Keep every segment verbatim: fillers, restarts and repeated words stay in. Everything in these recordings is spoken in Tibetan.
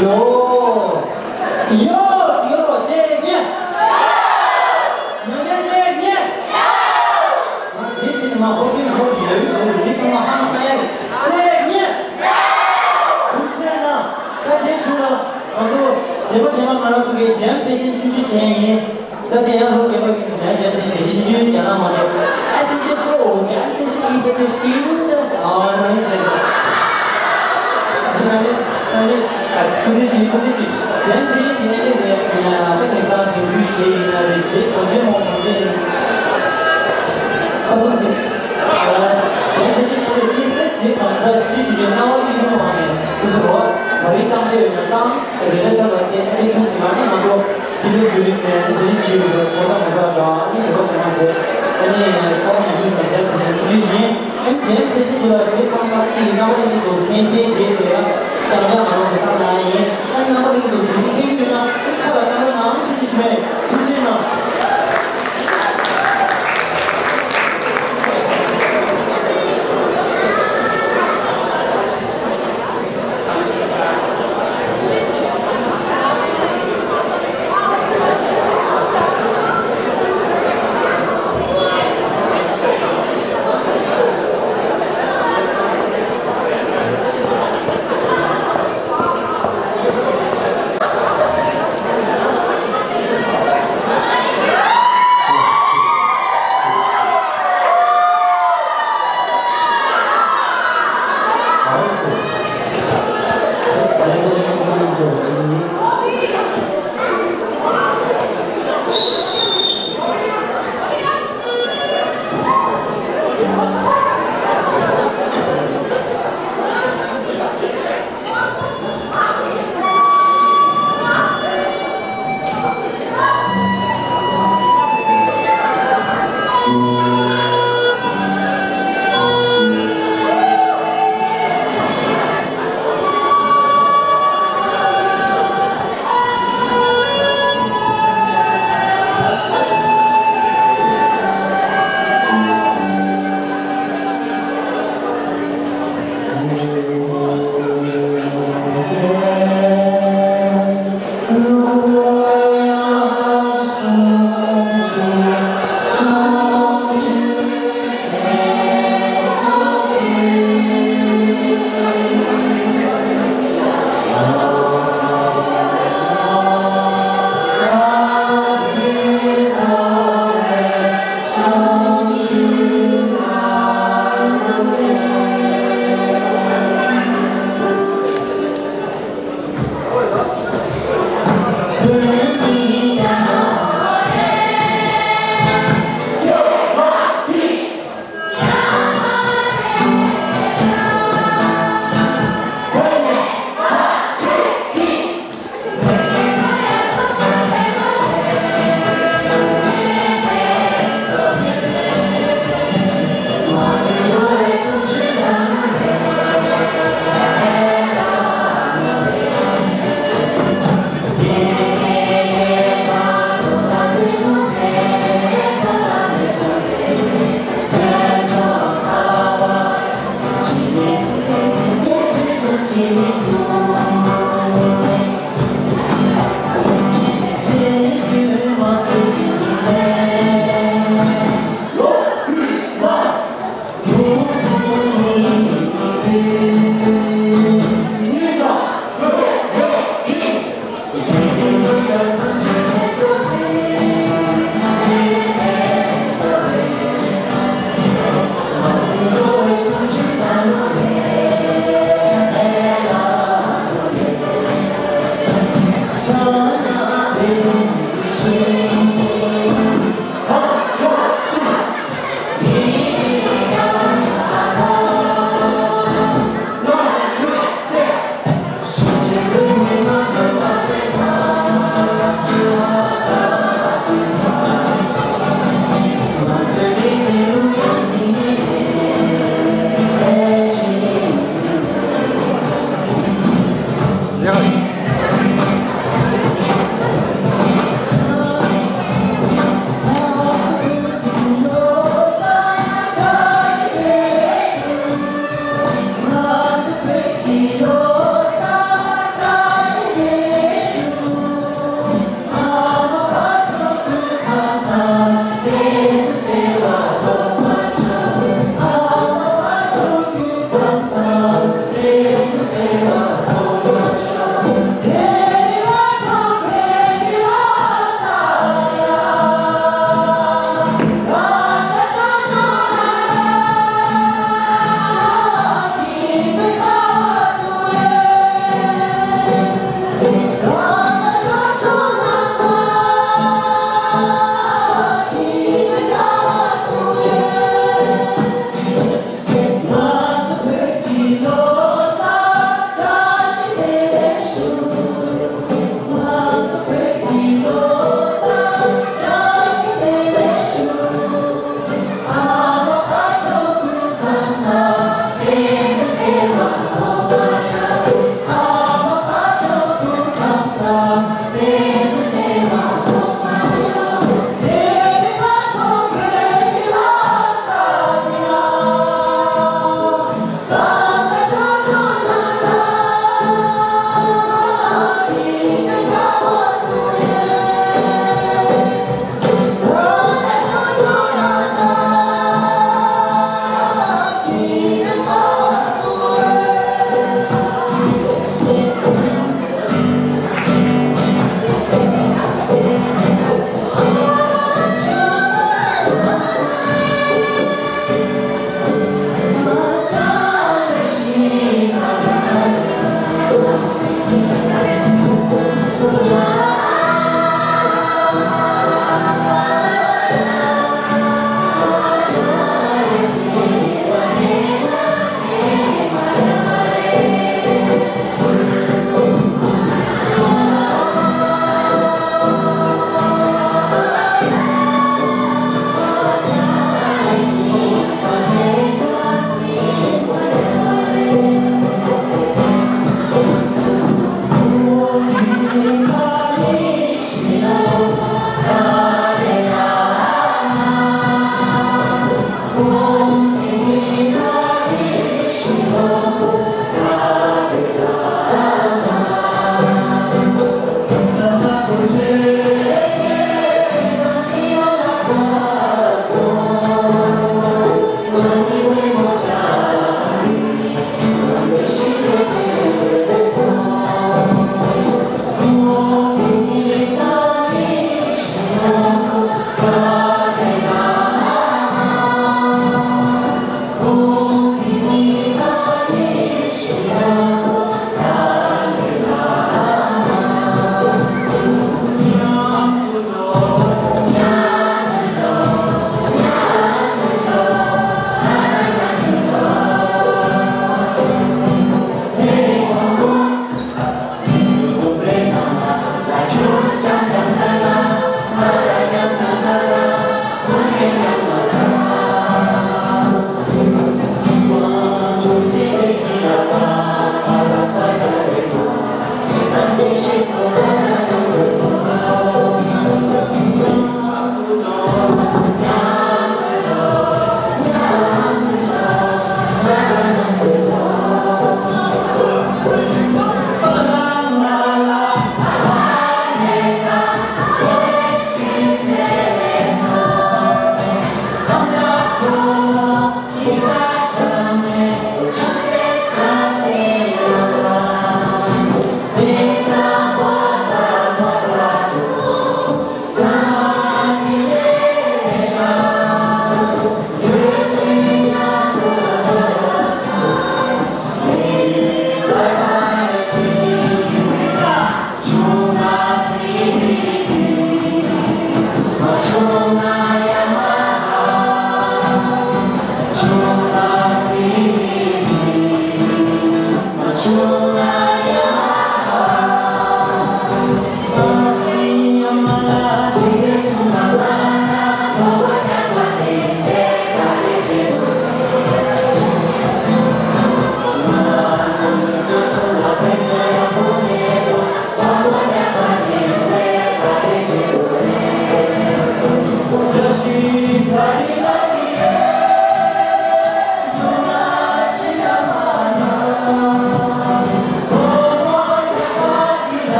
ཡོ། ཡོ། ཡོ། ཅེ་ཉེ། ཡོ་ཉེ་ཅེ་ཉེ། ང་དེ་ཕྱིན་མ་ཧོ་ཀིན་ཧོ་ཡོད་ཡོད་མི་ཚང་མ་ཧང་སངས་ཡ། ཅེ་ཉེ། ཐུགས་རྗེ་གནང་། ད་དེ་ཞུ་ལ་ང་ཚོ་ཞེ་པོ་ཞེ་མ་ང་རང་ཚོ་གི་ཇེམ་སེ་ཤན་ཆུང་ཆུང་བྱས་ཡིན། ད་དེ་ཡང་ལྷོ་རྒྱལ་བ་གི་ནང་བྱས་ཏེ་དེ་བཞིན་ཅུང་ཅུང་རྒྱ་ནག་མ་གཏོགས། ཨ་ཙི་ཅི་ཁོ་འོ་ཅི་ཨ་ཙི་ཅི་ཨི་ཙི་ཏི་སྟི་ཡུ་ད་ཨ་ར་ནི་ཟེར་ཟེར། ཨ་ནི་ཨ་ནི་ཨ་ཁུ་ཚེ་ཞིག་ཁུ་ཚེ་ཞིག་ཇན་ཚེ་ཞིག་དེ་ནས་ལས་ཡ་ད་ངེད་ཚང་དེང་དུས་ཞེས་ཡིན་ན་རེད་ཞེས་གོ་ཆེན་མོ་གོ་ཆེན་ཡིན། ཨ་ཁུ་ཚེ་ཨ་ཇན་ཚེ་ཞིག་ཁོ་རེ་ཡིན་ད་ཞེས་གང་ལྟར་ཆུ་ཞིག་གི་སྣང་བ་ཡིན་མོ་ཧ་ནས་ཁུ་ཚེ་རོ་མ་རིག་བཏང་དེ་ཡོད་ན་བཏང་རེ་ཆ་ཆ་ལ་བརྟེན་ཨ་ནི་ཁྱུང་ཞིག་མ་ནི་མ་གོ། སྤྱི་ལོའི་བརྒྱུད་རིམ་ནས་རྗེས་ལུས་བྱས་ཡོད་པའི་ཕོ་བྲང་ངོ་མཚར་དང་ཨ་ནི་ཞེ་པོ་ཞེ་མ་ཚོ་ཨ་ནི་ཀོང་ཡིན་ཤུལ་ནས་མཇལ་ཐུབ་མཁན་ཆུང་ཆུང་ཞིག་ཡིན། ཨ་ནི་མཇལ་ཐུབ་ཤིང་དུ་ལ་ཞེ་ཐང་ཐང་གཅིག་གི་རྣམ་པ་གཉིས་སུ་ཕན་སེམས་ཞེས་བྱས་ན་ཀྱང་ཀྱང་ང་རང་གི་ཐང་ན་ཡིན། ཨ་ནི་རྣམ་པ་གཉིས་སུ་དུས་ཐེངས་ཡོད་ན་ཆ་ལ་རྣམ་པ་ནང་ཆུང་ཆུང་ཞིག་མེད། ཐུགས་རྗེ་གནང་།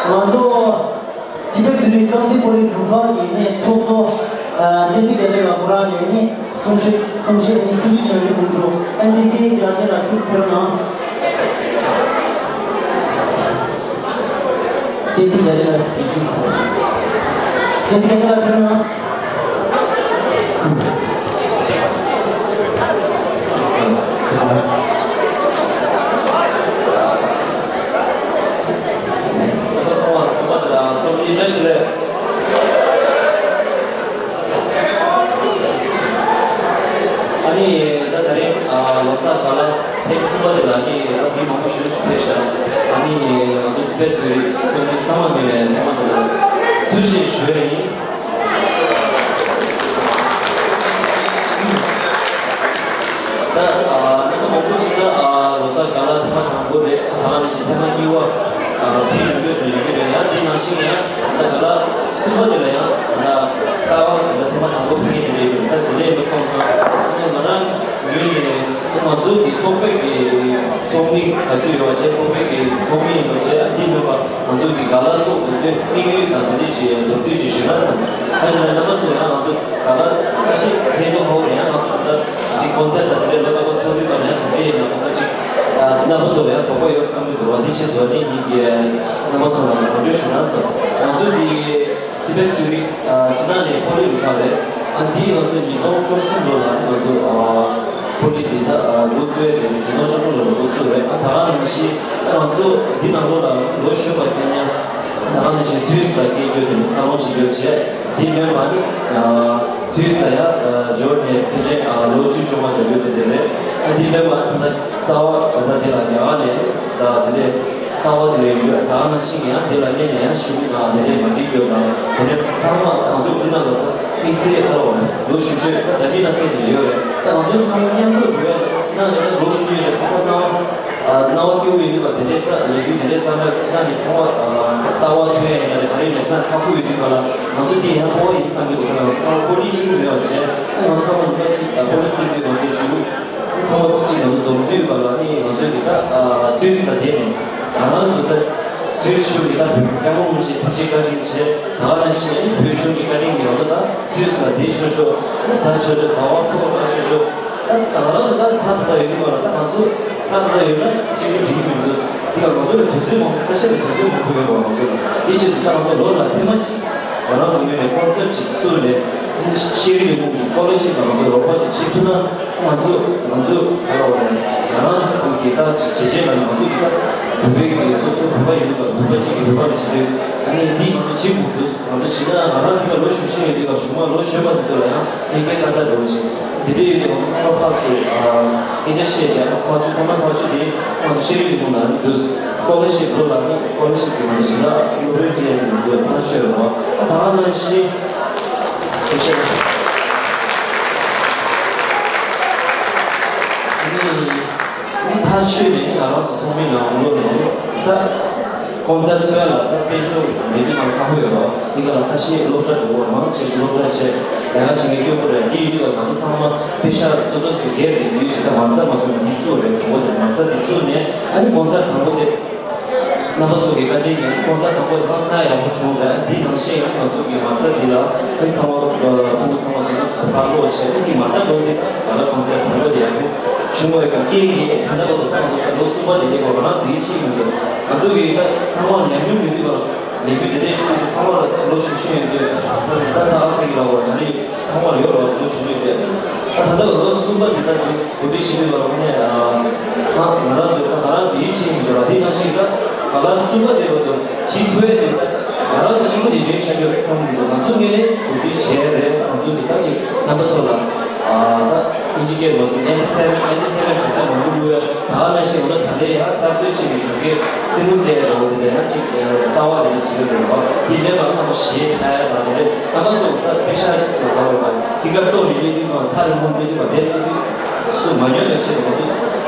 ང་ཚོ་ཊི་བེཊ་བོད་རིགས་རྐང་རྩེད་སྤོ་ལོའི་རུ་ཁག་གི་ནས་ཚོགས་གཙོ། ཨ། བསྟན་འཛིན་རྒྱ་ལྕམ་ལགས་ཁོ་རང་ནས་ནི་གསུང་བཤད་གསུང་བཤད་ནི་ཐུགས་རྗེ་ཆེ་ཞུ་རྒྱུ་འདུག་ཨ་ནི་དེ་རྒྱ་ལྕམ་ལགས་ཐུགས་ཁུར་གནང་། བསྟན་འཛིན་རྒྱ་ལྕམ་ལགས་ཐུགས་རྗེ་ཆེ། བསྟན་འཛིན་རྒྱ་ལྕམ་ལགས་ཁུར་གནང་། ཨ་ནི་ད་ད་རེས་ཨ་ལོ་གསར་དར་ལགས་ཐེངས་གསུམ་པ་དེ་ལ་ནི་ད་མི་མང་པོ་ཞིག་ཕེབས་ཤག་ཨ་ནི་ང་ཚོ་ཊི་བེཊ་བོད་རིགས་ཚོགས་མི་ཚང་མ་ངོས་ནས་ཚང་མ་དེ་ལ་ཐུགས་རྗེ་ཆེ་ཞུ་ཡ་ཡིན། ད་ཨ་རྣམ་པ་མང་པོ་ཞིག་ད་ཨ་ལོ་གསར་དར་ལགས་ཐེངས་དང་པོ་རེད། ད་ག་ནང་བཞིན་ཐེངས་མ་གཉིས་པ་ཨ་ཕེབས་ཡོང་གི་རེད། ཡོང་གི་རེད། ཡང་དེ་ནང་བཞིན་ཡང་ད་དར་ལགས་གསུམ་པ་དེ་ལ་ཡང་ད་གསར་པ་དེ་ལ་ཐེངས་མ་དང་པོ་ཕེབས་ཡོང་གི་རེད། ད་དེ་འདྲ་ཡིན་པ་སོང་ཙང་ཨ་ནི་ང་རང་ངོས་ནས་ང་ཚོ་གི་ཚོགས་པའི་གི་ཚོགས་མི་ག་ཚོད་ཡོད་པ་བྱས། ཚོགས་པའི་གི་ཚོགས་མི་ཡིན་པ་བྱས། ཨ་འདི་མིན་པ་ང་ཚོ་གི་དར་ལག་ཚོགས་འདུ་དེ་དམིགས་ཡུལ་དང་དེ་འདྲ་ཅིག་མདོར་བསྡུས་ཅིག་ཞུས་ན་བསམ། ཁ་ཤས་ལ་རྣམ་པ་ཚོ་ཡང་ང་ཚོ་དར་ལག་ཁ་ཤས་ཕེབས་མདོག་ཁ་པོ་ཡང་ང་ཚོ་ད་ལྟ་ཅིག་ཀོན་སར་ཊི་དང་དེ་འདྲའི་ལོ་ལྟར་ཚོགས་དུས་སྐབས་ལ་ཡང་ག་འདྲ་ཡིན་ན་ཁོ་ཚོ་ཅིག་རྣམ་པ་ཚོ་ལ་ཡང་དོགས་པ་ཡོད་བསམ་གྱི་འདུག་བ། འདི་ཕྱིར་དོ་ནི་ཉིད་ཀྱི་རྣམ་པ་ཚོ་ལ་ངོ་སྤྲོད་ཞུ་ན་བསམ། ང་ཚོ་འདི། ཊི་བེཊ་ཚུ་རིག་ཨ་ཕྱི་ནང་ནས་སྤོ་ལོའི་རུ་ཁག་རེད། ཨ་འདི་ང་ཚོ་ཉིས་སྟོང་བཅུ་གསུམ་ལོ་ལ་ང་ཚོ་ཨ་སྤོ་ལོ་འདི་ད་ཨ་འགོ་བཙུགས་རེད། ཉིས་སྟོང་བཅུ་གསུམ་ལོ་ལ་འགོ་བཙུགས་རེད། ཨ་ད་ག་ནང་བཞིན་ཨ་ང་ཚོ་འདི་ནང་ལོགས་ལ་ལོ་གཞོན་པ་རྐྱང་རྐྱང་ད་ག་ནང་བཞིན་སུད་སི་ལ་སྐད་རྒྱུགས་དེ་ནས་འཚར་ལོངས་བྱེད་རྒྱུ་བྱས། དེ་མིན་པ་ནི་ཨ་སུད་སི་ལ་ཡང་ཨ་འབྱོར་ནས་ཕལ་ཆེར་ཨ་ལོ་བཅུ་བཅོ་ལྔ་འགྲོ་རྒྱུ་དེ་དེ་རེད། ཨ་འདི་མིན་པ་ད་ལྟ་གསར་པ་ད་ལྟ་འདི་ལ་རྒྱ་གར་ནས་ད་དེ་འདྲས། གསར་པ་དེ་ལ་ཡོད། ད་ག་ནང་བཞིན་ཡང་དེ་ལ་སླེབས་ནས་ཡང་ཞུ་གི་ང་དེ་འདྲའི་མ་འགྲིག་ཡོད་དང་། དེ་ནས་ཚང་མ་ང་ཚོ་འདི་ན་ལ་དམིགས་བསལ་ཁ་ལོ་ལོ་གཞོན་ཤོས་ད་ད་མི་སྣ་ཚོགས་དེ་ཡོད་རེད། ད་ང་ཚོ་ཚང་མ་མཉམ་དུ་འགྲོ་ཡ་ལ་ཅི་ན་ལས་ལོ་གཞོན་ཤོས་ལ་ཚང་མ་སྣང་བ་སྣང་བ་སྐྱིད་པོ་ཡོད་དུས་པ། དེ་འདྲའི་ད་ལས་འགུལ་དེ་འདྲའི་བརྩམས་པ་ཅི་ན་ནས་ཚང་མ་ལྟ་བ་མཐུན་ཡ་ཡིན་ན་རེད། ག་རེ་ཡིན་ན་ཅི་ན་ཁག་པོ་ཡོད་དུས་པ་ལ་ང་ཚོ་འདི་ཡང་སྤོ་བོ་ཡིན་བསམ་གྱི་འདུག་ད་ང་ཚོ་ཚང་མ་སྤོ་ལོ་གཅིག་པུ་མེད་པ་བྱས། ད་ང་ཚོ་ཚང་མ་ཡིན་པ་གཅིག་ད་སྤོ་ལོ་གཅིག་པུའི་ང་ཚོ་ཞུ། ཚང་མ་གཅིག་ང་ཚོ་འཛོམས་དུས་སྐབས་ལ་ནི་ང་ཚོས་འདི་ལྟར་སུད་སི་ལ་བསྡད་ནས་ང་རང་ཚོ་ད་སུད་སི་གཞུང་གི་ད་བོད་སྐྱབས་མགོན་རིན་པོ་ཆེ་ཐུགས་རྗེ་བཀའ་དྲིན་ཆེ། ད་ག་ནང་བཞིན་ནི་བོད་གཞུང་གི་བཀའ་དྲིན་གྱིས་ང་ཚོ་ད་སུད་སི་ལ་བསྡད་ཆོག་ཆོག་ད་ཟ་ཆོག་ཆོག་ད་བ་ཕོ་བ་ཆོག་ཆོག་ད་ང་རང་ཚོ་ད་ད་ད་ཡོད་ཀྱི་མ་རེད། ད་ང་ཚོ་ད་ད་ཡོད་ན་གཅིག་པུ་འགྲིག་གི་མི་འདུག་འདི་ག་ང་ཚོ་ལ་དུས་ཚོད་མང་པོ་ཁ་ཤས་ལ་དུས་ཚོད་མང་པོ་ཡོད་རེད། ང་ཚོ་ལ་འདི་བྱས་ད་ང་ཚོ་ལོ་ལ་ཐེངས་མ་གཅིག་ང་རང་ཚོ་ངོས་ནས་ཀོན་སར་ཊི་ཅིག་བཙུགས་ནས་ཤེས་རིག་ལས་ཁུངས་ཀྱི་སྐོ་ལར་ཤིབ་ལ་ང་ཚོ་རོགས་པ་ཅིག་བྱེད་ཐུབ་ན། ང་ཚོ་ང་ཚོ་ག་ལ་བ་ང་རང་ཚོ་གི་ད་ཅིག་བྱས་རྗེས་ལ་ང་ཚོ་གི་ད་བོད་པའི་གི་སོ་སོ་བོད་པ་ཡིན་པ་བོད་པ་ཅིག་གི་བོད་པ་ལ་བྱེད་དུས་ཨ་ནི་འདི་ང་ཚོ་བྱེད་དགོས་འདུག་ང་ཚོ་བྱེད་ན་ང་རང་འདི་ག་ལོ་གཞོན་ཤོས་ཡོད་དུས་གཞུག་མ་ལོ་གཞོན་པ་འདི་ཚོ་ལ་ཡང་གནས་སྐབས་ཁ་ཚ་འགྲོ་བཞིན་དེ་འདྲ་ཡོད་དུས་ང་ཚོ་ཚང་མ་ཕར་ཚུར་སྐད་ཆ་བཤད་བྱས་ན་ཕར་ཚུར་ཐོག་མ་ཕར་ཚུར་དེ་ང་ཚོ་ཤེས་རིག་ལས་ཁུངས་ནང་ནས་འདུག་སྐོ་ལར་ཤིབ་ལོ་ལ་ནི་སྐོ་ལར་ཤིབ་ཀྱི་ང་ཚོ་ཞིང་ཁ་སློབ་དཔོན་བྱེད་ཡ་དེ་ང་ཚོ་ཕར་ཚུར་ཡོད་རེད་བ། ད་ག་ནང་བཞིན། ཨ་ནི་ཐག་ཆོད་ནས་ང་རང་ཚོ་ཚོགས་མི་ནང་ལོགས་ནས་ད་ཀོན་སར་ཊི་ཚོ་ཡ་ལ་ད་དཔལ་འབྱོར་མེད་དུས་ནང་ཁག་པོ་ཡོད་རེད། འདི་ག་ལ་ཁ་ཤས་སློབ་གྲྭ་འགྲོ་བ་མང་ཆེ་ཤོས་སློབ་གྲྭ་བྱས་ལས་ཀ་བྱེད་མཁན་སྐྱོ་པོ་རེད། འདི་ཡོད་དུས་ང་ཚོ་ཚང་མ་པེ་ཤག་སོ་སོ་སོ་སྒེར་གྱི་ཡོད་ཞེས་ད་མ་རྩ་མ་བཟོ་ན་མི་གཙོ་རེད། གྲོགས་པོ་དེ་མ་རྩ་འདི་གཙོ་ནས་ཨ་ནི་ཀོན་སར་ཊི་དང་པོ་དེ། རྣམ་པ་ཚོ་གི་བཀའ་དྲིན་གྱིས་ཀོན་སར་ཊི་དང་པོ་དེ་ཧང་སང་ཡག་པོ་བྱུང་རེད། འདི་ནང་བཞིན་ཡང་ང་ཚོ་གི་མ་རྩ་འདི་ལ་ཨ་ནི་ཚང་མ་ཕྲུ་གུ་ཚང་མ་སོ་སོ་སོ་ཕར་ལོག་བྱས་ཨ་ནི་མ་རྩ་ལོ་འདི་ད་ལ་ཀོན་སར་ཊི་དང་པོ་དེ་ཡག་པོ་བྱུང་བའི་སྐད་ཀྱིས་ད་ལྟ་བར་དུ་ད་ང་ཚོ་ད་ལོ་གསུམ་པ་དེ་སླེབས་པ་ང་རང་ཚོ་ཡིད་ཆེས་མི་འདུག་ང་ཚོ་གི་ད་ཚང་མ་ཉམས་མྱོང་ཡོད་དུས་པ་ལས་འགུལ་དེ་འདྲས་ཞུ་དུས་ཚང་མ་ལ་ད་ལོ་གཞོན་གཞོན་ཡོད་དུས་ད་ཚ་ཁ་ཚིག་ལ་བར་ད་རེས། ཚང་མར་ཡོད་རེད་བ། ལོ་གཞོན་ལོས་བསྡད། ད་ད་ལྟ་ལོ་གསུམ་པ་འདི་ལྟར་གྱི་གོ་སྒྲིག་བྱེད་མུས་པ་ལ་དངོས་གནས་ང་རང་ཚོས་ད་ང་རང་ཚོ་ཡིད་ཆེས་མི་འདུག་ལ། དེ་ནང་བཞིན་ད་ང་རང་གསུམ་པ་དེ་ལོ་དུ་ཕྱིན་ཐུབ་ཡས་དེ་ད་ང་རང་ཚོ་གཅིག་པུ་དེ་འཇོན་ཤར་ཡོད་བསམ་མི་འདུག་ང་ཚོ་ངོས་ནས་གོ་སྒྲིག་བྱས་རེད། ང་ཚོ་གི་ད་ཅིག་རྣམ་པ་ཚོ་ལ་ད་ཨིན་ཇི་སྐད་ལ་ཟེར་ཨེན་ཊར་ཊེན་མེན་ཊི་ཨེན་ཊར་ཊེན་མེན་ཊི་ག་ཚོད་མང་པོ་བླུགས་ཡོད། ད་ག་ནང་བཞིན་འོ་ན་ད་ལྟའི་ཡང་གསར་གཏོད་བྱེད་པའི་གཞོན་སྐྱེས་རྩེད་མོ་རྩེ་ཡ་འདྲ་བོ་དེ་འདྲ་ཡང་ཅིག་གསར་བ་དེ་འདྲ་བཟོས་ཡོད་རེད་བ། དེ་མེད་པ་ང་ཚོ་གཞས་འཁྲབ་ཡ་དང་དེ་འདྲ་རྣམ་པ་ཚོ་ད་པེ་ཤག་ཞིག་ཏུ་དགའ་བ་དང་དེ་གར་གཏོགས་ནས་སླེབས་དུས་ང་ཐག་རིང་པོ་སླེབས་དུས་ང་བསྡད་སླེབས་དུས་སུ་མ་ཉོན་པའི་ཆེད་དུ་ང་ཚོ་ག་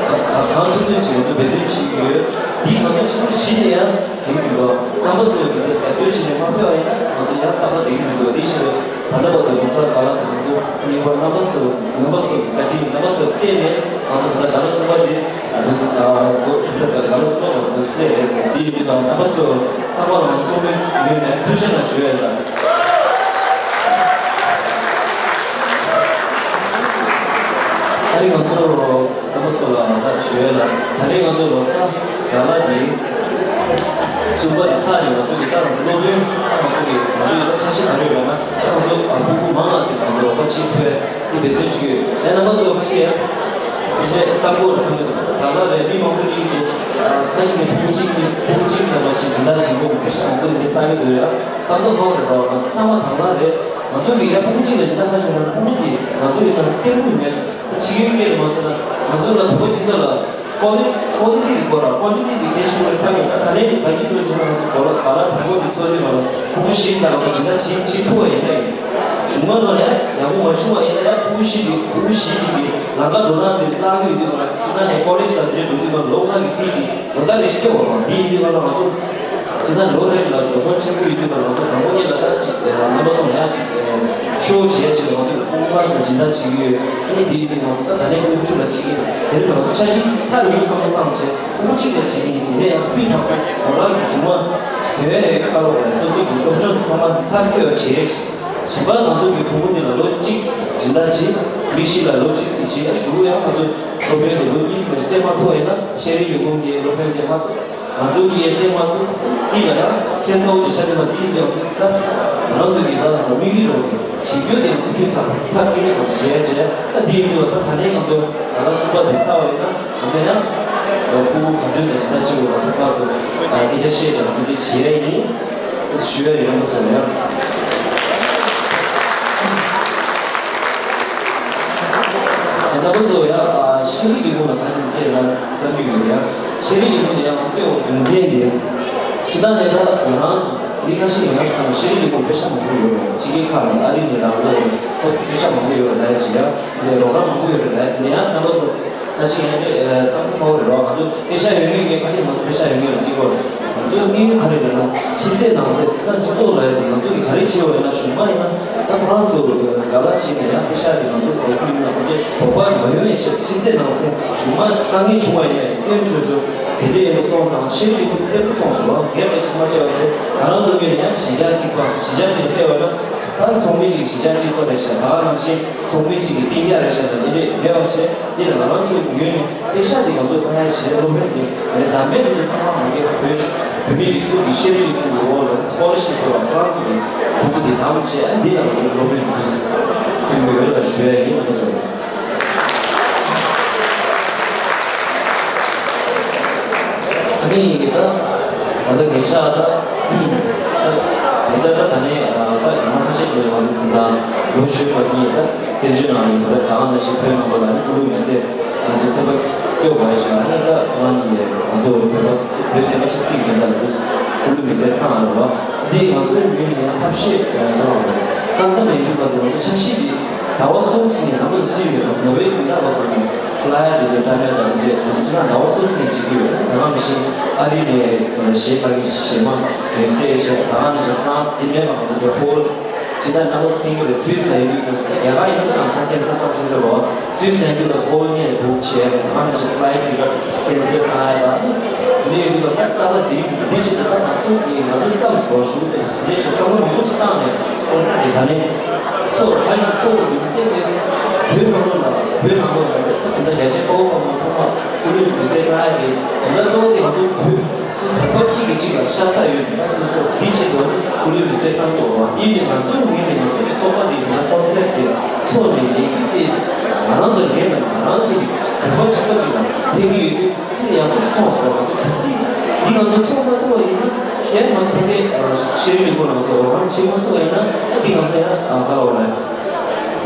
ག་གང་ཐུབ་ཐུབ་ཅིག་ང་ཚོ་འབད་བརྩོན་བྱེད་ཀྱི་ཡོད། དེ་ང་ཚོ་ཕྱི་ལོགས་གཞི་ནས་ཡང་འགྲིག་འདུག་བ། རྣམ་པ་ཚོས་འདི་འདོད་བྱས་ནས་མ་ཕེབས་པ་ཡིན་ན་ང་ཚོ་ཡང་སྟབས་བདེ་གི་མི་འདུག་འདི་ཕྱིར་ད་ལྟ་བར་དུ་ལོ་གསར་དགའ་ལ་དང་པོ་གཉིས་པ་རྣམ་པ་ཚོ་རྣམ་པ་ཚོ་གི་བཀའ་དྲིན་རྣམ་པ་ཚོ་བརྟེན་ནས་ང་ཚོ་ད་ལྟ་དགའ་ལ་གསུམ་པ་འདི་ཨ་ནི་ཨ་དགོ་དེ་འདྲ་དགའ་ལ་གསུམ་པ་དང་དུ་སླེབས་རེད། འདི་ཡིན་དུས་རྣམ་པ་ཚོ་ཚང་མ་ལ་ང་ཚོ་ཚོགས་མི་ངོས་ནས་ཐུགས་རྗེ་ཆེ་ཞུ་ཡ་ཡིན། ཨ་རི་ང་ཚོ་རྣམ་པ་ཚོ་ལ་ད་ཞུ་ཡ་ལ་ད་རེས་ང་ཚོ་ལོ་གསར་ར་ལ་འདི་གསུམ་པ་འདི་ཚར་ནས་ང་ཚོ་གི་ད་ང་ཚོ་སློབ་དཔོན་ང་ཚོ་གི་ང་ཚོ་ཡི་ད་འཆར་གཞི་ག་རེ་ཡོད་ལབ་ན་ད་ང་ཚོ་ཨ་ཕྲུ་གུ་མང་ང་ཅིག་ང་ཚོ་རོགས་པ་བྱེད་ཕོད་འདི་འབད་བརྩོན་བྱེད་ཀྱི་ཡོད། ཡང་རྣམ་པ་ཚོ་ཁ་ཤས་ཡང་ཁ་ཤས་བསམ་གོ་རེད་བསམ་གི་འདུག་ད་ལྟ་རེད་མི་མང་པོ་གཉིས་ཀྱི་ཁ་ཤས་ནས་ཕྲུ་གུ་གཅིག་གཉིས་ཕྲུ་གུ་གཅིག་ཟེར་བ་ཞིག་སྦྱིན་བདག་བྱེད་དགོས་ཁ་ཤས་མང་པོ་འདི་བསམ་གི་འདུག་ཡ་བསམ་ཚུལ་ཧོབ་རེད་དོ། ང་ཚོ་ཚང་མ་དང་བླངས་རེད། ང་ཚོ་གི་ཡ་ཕྲུ་གུ་གཅིག་ལ་སྦྱིན་བདག་ཁ་ཤས་ཡོད་ན་ཕྲུ་གུ་གཅིག་ང་ཚོ་ཡོད་ན་བརྟན་པོ་ཡོད་ངེས། ཕྱི་རྒྱལ་སྐད་དུ་མ་སོང་ན་ང་ཚོ་ལ་བོད་པ་སྤྱི་ཚོགས་ལ་ཀོ་ལི་ཀོ་ལི་ཊི་གི་སྐོར་ལ་ཀོན་ཊི་ཊི་གི་གལ་ཆེན་པོ་རེད་བསམ་ཡོད། ད་ད་ལན་གི་བར་གྱི་དུས་ཚོད་ང་ཚོ་གོ་ལ་ག་ལ་དང་པོ་གི་ཚོགས་རིམ་ལ་ཕྲུ་གུ་བཞི་ལ་ང་ཚོ་སྦྱིན་བདག་བྱེད་བྱེད་ཐུབ་པ་ཡིན་ན་ཡིན། བྱུང་མ་ཐོག་ནས་ཡག་པོ་མ་བྱུང་བ་ཡིན་ན་ཡང་ཕྲུ་གུ་བཞི་གི་ཕྲུ་གུ་བཞི་གི་ལམ་ཁ་འགྲོ་སྟངས་དེ་བརླག་གི་ཡོད་དུས་ང་སྤྱི་བཏང་ནས་ཀོ་ལེ་ཇི་དང་དེ་འགྲོ་དུས་ང་ལོ་ལྔ་གི་ཕི་གི་ལོ་ལྟར་རེ་ཞིག་སྐྱོ་བ་དང་དེ་ཡིན་དུས་ང་ལ་ང་ཚོ་སྤྱི་བཏང་ལོ་རེ་ལ་འགྲོ་སོང་ཆེན་པོ་ཡོད་དུས་ང་ཚོ་དང་པོ་ཉིད་ལ་ད་ཅིག་རྣམ་པ་ཚོ་ཡང་ཅིག་ཤོ་བྱས་ཅིག་ང་ཚོ་ཁོང་པ་སུ་སྦྱིན་བདག་བྱེད་ཀྱི་ཡོད། ཨ་ནི་དེ་ཡིན་དུས་ང་ཚོ་ད་ད་ནས་ཕྲུ་གུ་བཅུ་ལ་བྱེད་ཀྱི་ཡོད། དེ་རིང་ང་ཚོ་འཆར་གཞི་མཐའ་ལ་ཡོད་བསམ་བློ་བཏང་བྱས་ཕྲུ་གུ་གཅིག་ལ་བྱེད་ཀྱི་ཡིན་ཟེར་ནས་ཡང་སྤུས་དག་པོ་འོ་ལགས་ཀྱི་བྱུང་བ་དོན་ཡོད་ཀ་ལོག་ལ་སོ་སོ་གི་སློབ་སྦྱོང་ཚང་མ་མཐར་འཁྱོལ་བྱས། གཞན་པ་ང་ཚོ་གི་ཕྲུ་གུ་འདི་ལ་ལོ་གཅིག་སྦྱིན་བདག་བྱེད། མི་བཞི་ལ་ལོ་གཅིག་བྱེད་ཞུ་ཡང་ང་ཚོ་སློབ་དཔོན་དེ་ལོ་གཉིས་ཙམ་སྤྲད་མ་ཐུབ་ཡིན་ན་ཤེས་རིག་ལས་ཁུངས་ཀྱི་སློབ་དཔོན་དེ་མ་ང་ཚོ་གི་ཡང་སྤྲད་མ་ཐུབ་ཀྱི་ལ་ཡང་ཁྱེད་ཚོ་གི་ཤ་དེ་ལ་དེའི་ཡང་ད་ང་ཚོ་གི་ད་ལ་དམིགས་ཡུལ་རོགས་བྱེད་རྒྱུ་དེ་ང་ཚོ་ཕན་ཐབས་ཐབས་སྐྱེལ་ཡག་བྱེད་ཡ་བྱེད་ད་དེའི་ཡུལ་ལ་ད་ད་ནས་ང་ཚོ་ད་ལ་གསུམ་པ་དེ་ཚར་བ་ཡིན་ན། ང་ཚོ་ཡང་ཕྲུ་གུ་ག་ཚོད་དང་ཇི་ལྟར་བྱེད་དགོས་ང་ཚོ་ཕར་ཚུར་སྐད་ཆ་བཤད་ཀྱང་དེ་འདྲ་བྱེད་ཡ་ཡིན་ཞུ་ཡ་ཡོད་ང་ཚོ་ཡང་། རྣམ་པ་ཚོ་ཡང་ཤེས་རིག་ལས་ཁུངས་ལ་ག་ཞིག་བྱས་ན་བསམ་གྱི་ཡོད་ཡང་ཤེས་རིག་ལས་ཁུངས་ལ་ཡང་ཚོ་སྐྱོ་བ་རྒྱུ་མཚན་དེ་ཕྱི་ནང་ནས་ད་ང་རང་ཚོ་དེ་ཁ་ཤས་ཡིན་ན་ཚང་ཤེས་རིག་ལས་ཁུངས་དཔེ་ཆ་མང་པོ་ཡོད་རེད། ཕྱི་རྒྱལ་ཁག་ནས་ཨ་རི་ནས་རང་ལོ་ཁོ་དཔེ་ཆ་མང་པོ་ཡོད་རེད་ལ་ཡ་ཞིག་ཡང་དེ་རོགས་རམ་མང་པོ་ཡོད་རེད་ལ་ཡ་དེ་ཡང་རྣམ་པ་ཚོ། ད་ཅི་ཡང་ནི་བསམ་བློ་འཁོར་རེད་རོགས། ང་ཚོ་དཔེ་ཆ་ཡོད་མེད་ངས་ཁ་ཤས་ང་ཚོ་དཔེ་ཆ་ཡོད་མེད་ལ་འགྲིག་གོ་ང་ཚོའི་དམིགས་ཡུལ་ག་རེ་རེད་ན་ཕྱི་གསལ་ནང་གསལ་ད་སྤྱི་ཚོགས་ལ་ཡ་དེ་ང་ཚོ་གི་ག་རེ་བྱེད་འོས་ན་གཞུང་མ་ཡིན་ན་ད་ཁོ་རང་ཚོ་ག་ལ་བྱེད་ནས་ཡང་དཔེ་ཆ་དེ་ང་ཚོ་ཟ་རྒྱུ་ཡིན་ན་ཁོ་ཚོའི་དོགས་པ་མ་ཡོང་ཡ་ཆེད་ཕྱི་གསལ་ནང་གསལ་གཞུང་མ་དཀའ་ངལ་བྱུང་བ་ཡིན་ན་ཡང་སྐྱོན་ཆོད་ཆོད་དེ་འདྲའི་ཡིན་སོང་ཙང་ཤེས་རིག་ལས་ཁུངས་བརྟན་པོ་གཏོང་དགོས་ངས་དཔེ་ཆ་མ་སྤྲད་པ་ཚོ་ང་རང་ཚོ་ངོས་ནས་ཡང་གཞིས་ཆགས་གཅིག་པ་གཞིས་ཆགས་གཅིག་ལ་སྤྲད་པ་ན། ད་ཚོགས་མི་གཅིག་གཞིས་ཆགས་གཅིག་པ་རེད་ཤག་ད་ག་ནང་བཞིན་ཚོགས་མི་གཅིག་གི་སྟེང་རྒྱ་རེད་ཤག་ད་འདི་འདྲས་མེད་པ་བྱས་འདི་ལ་ང་རང་ཚོའི་ངོས་ནས་དཔེ་ཆ་འདི་ང་ཚོ་ད་ཡ་བྱས་སློབ་དཔོན་གྱི་ངས་ད་མེད་དུ་ཚང་མ་མ་གི་བོད་བོད་མི་རིགས་གསུམ་གྱི་ཤེས་རིག་ལས་ཁུངས་ཀྱི་འོག་ལ་སྐོར་ཤིག་ཕུལ་བ་ཁོ་རང་ཚོ་གི་ཕྲུ་གུ་འདི་དམ་བྱས་འདི་ལ་ང་ཚོ་སློབ་དཔོན་གྱི་དུས་སུ་ཐུན་མོང་ཡོད་ལ་ཞུ་ཡ་ཡིན་ང་ཚོ། ཨ་ནི་ད་ད་ལྟ་ཉེ་ཆར་ད་ཉེ་ཆར་ད་ད་ནས་ད་ཡང་ཁ་ཤས་ཀྱིས་ང་ཚོ་ད་ལོ་ཤུལ་བ་གཉིས་ད་བཙན་བྱོལ་ནང་ཡོད་པ་ད་ག་ནང་བཞིན་བོད་ནང་ལོགས་ལ་ནི་ཀུན་སློང་མི་སེར་ང་ཚོ་སེམས་པ་སྐྱོ་བ་ཞིག་ཨ་ནི་ད་ང་ནི་ང་ཚོ་བོད་པ་བོད་དེ་མ་ཆབ་སྲིད་ཡིན་ད་ལ་ཀུན་སློང་མི་སེར་ཁག་ལ་རེད་བ་འདི་ང་ཚོའི་ངོས་ནས་ཡང་ཐབས་ཤེས་བཏང་བ་རེད། ད་ཙམ་ཡིན་དུས་ང་ཚོ་ང་ཚོ་འཆར་གཞི་འདི། ཟླ་བ་གསུམ་ཙམ་ནང་ལ་སུས་ཡོད་ནོ་བའི་ཟིན་ཐག་པ་དང་ཕ་ལ་ཡ་དེ་ཚོའི་དྲ་མེད་དང་འདི་འདྲས་དེ་ཚོ་ཅི་ན་ཟླ་བ་གསུམ་ཙམ་བྱེད་ཀྱི་ཡོད། ད་ག་ནང་བཞིན་ཨ་རི་ནས་གཞས་པ་གི་གཞས་མ་དོན་གསལ་བྱས་ད་ག་ནང་བཞིན་ཧྥ་རན་སི་དེ་མེད་པ་ང་ཚོ་ཧོལ་ཇི་ལྟར་ན་ལོ་སི་ཐེང་གི་རེད། སུད་སི་ལ་ཡོད་དུས་ཀྱང་རྒྱ་གར་ཡིན་ན་ལམ་སང་ཀན་སལ་གཏོང་ཆོག་ཆོག་རོགས། སུད་སི་ལ་ཡོད་དུས་ལ་ཧོལ་ནས་བུག་བྱས་ད་ག་ནང་བཞིན་ཕ་ལ་ཡ་དེ་ག་ཀན་སལ་གཏང་ཡ་ད་ནི་ཡོད་དུས་ལ་ད་ལྟ་ལ་དེ་འདི་བྱེད་ད་ད་ང་ཚོ་གི་ང་ཚོ་བསམ་བཟོ་ཞུ་དེ་ལས་ཞེ་ཁྲ་མོ་མང་པོ་ཅིག་བཏང་ནས་ཨོ་ད་ནི་ད་ནི་ཚོ་ད་ཡིན་ཚོ་རྒྱུ་མཚན་དེ་བོད་ནང་ལོགས་ལ་བོད་ནང་ལོགས་ལ་ད་རྒྱ་ཆེ་དཔའ་བོ་དཔའ་མོ་ཚང་མ་ཀུ་ལུ་དུས་ཚོད་གནང་ཡ་དེ་ད་ལྟ་གཙོ་བོ་དེ་ང་ཚོ་བོད་སུ་བོད་པ་གཅིག་གིས་གཅིག་ལ་ཤ་ཚ་ཡོད་མེད་ད་སོ་སོ་འདི་བྱེད་དགོས་ནི་ཀུ་ལུ་དུས་ཚོད་གནང་དགོས་བ་དེ་ཡིན་དུས་ང་ཚོའི་ངོས་ནས་ང་ཚོ་གི་ཚོགས་པ་འདི་ཡིན་ན་ཀོན་སེབ་དེ་ཚོགས་ནས་ལས་འགུལ་དེ་ང་རང་ཚོ་ལས་ལ་ང་རང་ཚོ་གི་བོད་པ་གཅིག་པ་གཅིག་ལ་ཕན་གི་ཡོད་དུས། དེ་ཡག་པོ་ཞིག་མཐོང་སོང་། ང་ཚོ་གལ་སྲིད་འདི་ང་ཚོ་ཚོགས་མ་ཐུབ་པ་ཡིན་ན་གཞན་ང་ཚོ་ཕ་གིའི་ཤེས་རིག་ལས་ཁུངས་ལ་ང་ཚོ་རོགས་རམ་བྱེད་མ་ཐུབ་པ་ཡིན་ན་ད་འདི་ང་ཚོ་ཡང་ག་ལ་བ་ལ་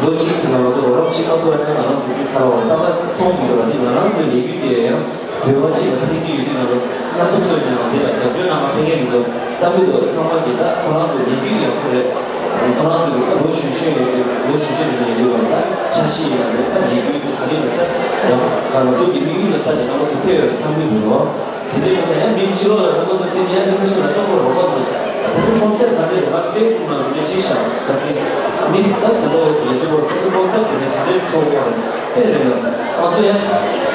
ལོ་གཅིག་ཙམ་ལ་ང་ཚོ་རོགས་རམ་བྱེད་མ་ཐུབ་པ་ཡིན་ན་ང་རང་ཚོ་འདི་ག་ལ་བ་ལ་ཏག་ཏག་ཅིག་མཐོང་མི་འདུག་ལ། འདི་ང་རང་ཚོའི་ལས་འགུལ་དེ་ཡང་བོད་པ་གཅིག་ལ་ཕན་གྱི་ཡོད་དུས་ང་ཚོ་རྣམ་པ་ཚོ་ཡིན་ནའང་འདི་ལ་རྒྱབ་སྐྱོར་གནང་བ་ཕན་གྱི་མི་འདུག་བསམ་གྱི་འདུག་ཚང་མ་གིས་ད་ཁོ་རང་ཚོའི་ལས་འགུལ་ཡག་པོ་རེད། ཁོ་རང་ཚོ་གི་ད་ལོ་གཞོན་གཞོན་ཡོད་དུས་ལོ་གཞོན་གཞོན་ཡོད་དུས་ང་ད་འཆར་གཞི་ཡིན་ན་རེད། ད་ལས་འགུལ་དེ་ག་རེ་རེད། ད་ཡང་ང་ཚོ་གི་དམིགས་ཡུལ་ལ་ལྟ་ནས་རྣམ་པ་ཚོ་ཕེབས་ཡོད་བསམ་གྱི་འདུག་ལོ། དེ་འདྲ་ཡིན་ཙང་ཡང་མི་ཕྱི་ལོགས་ལ་རྣམ་པ་ཚོ་ཕེབས་ནས་ཡང་མི་ཁ་ཤས་ལ་ལྟ་ཁོ་རོགས་པ་ཚོ། ཕེ་སི་བུག་ནང་དེ་འདྲའི་བྲིས་ཤག་ད་ཚིག་མི་ད་ད་ལྟ་བའི་ལས་བྱེད་པར་ཁོ་ཚོ་ཀོང་ཚབ་དེ་འདྲའི་ད་ལྟའི་ཚོགས་པ་རེད། དཔེ་རེད་ལ། ང་ཚོ་ཡང་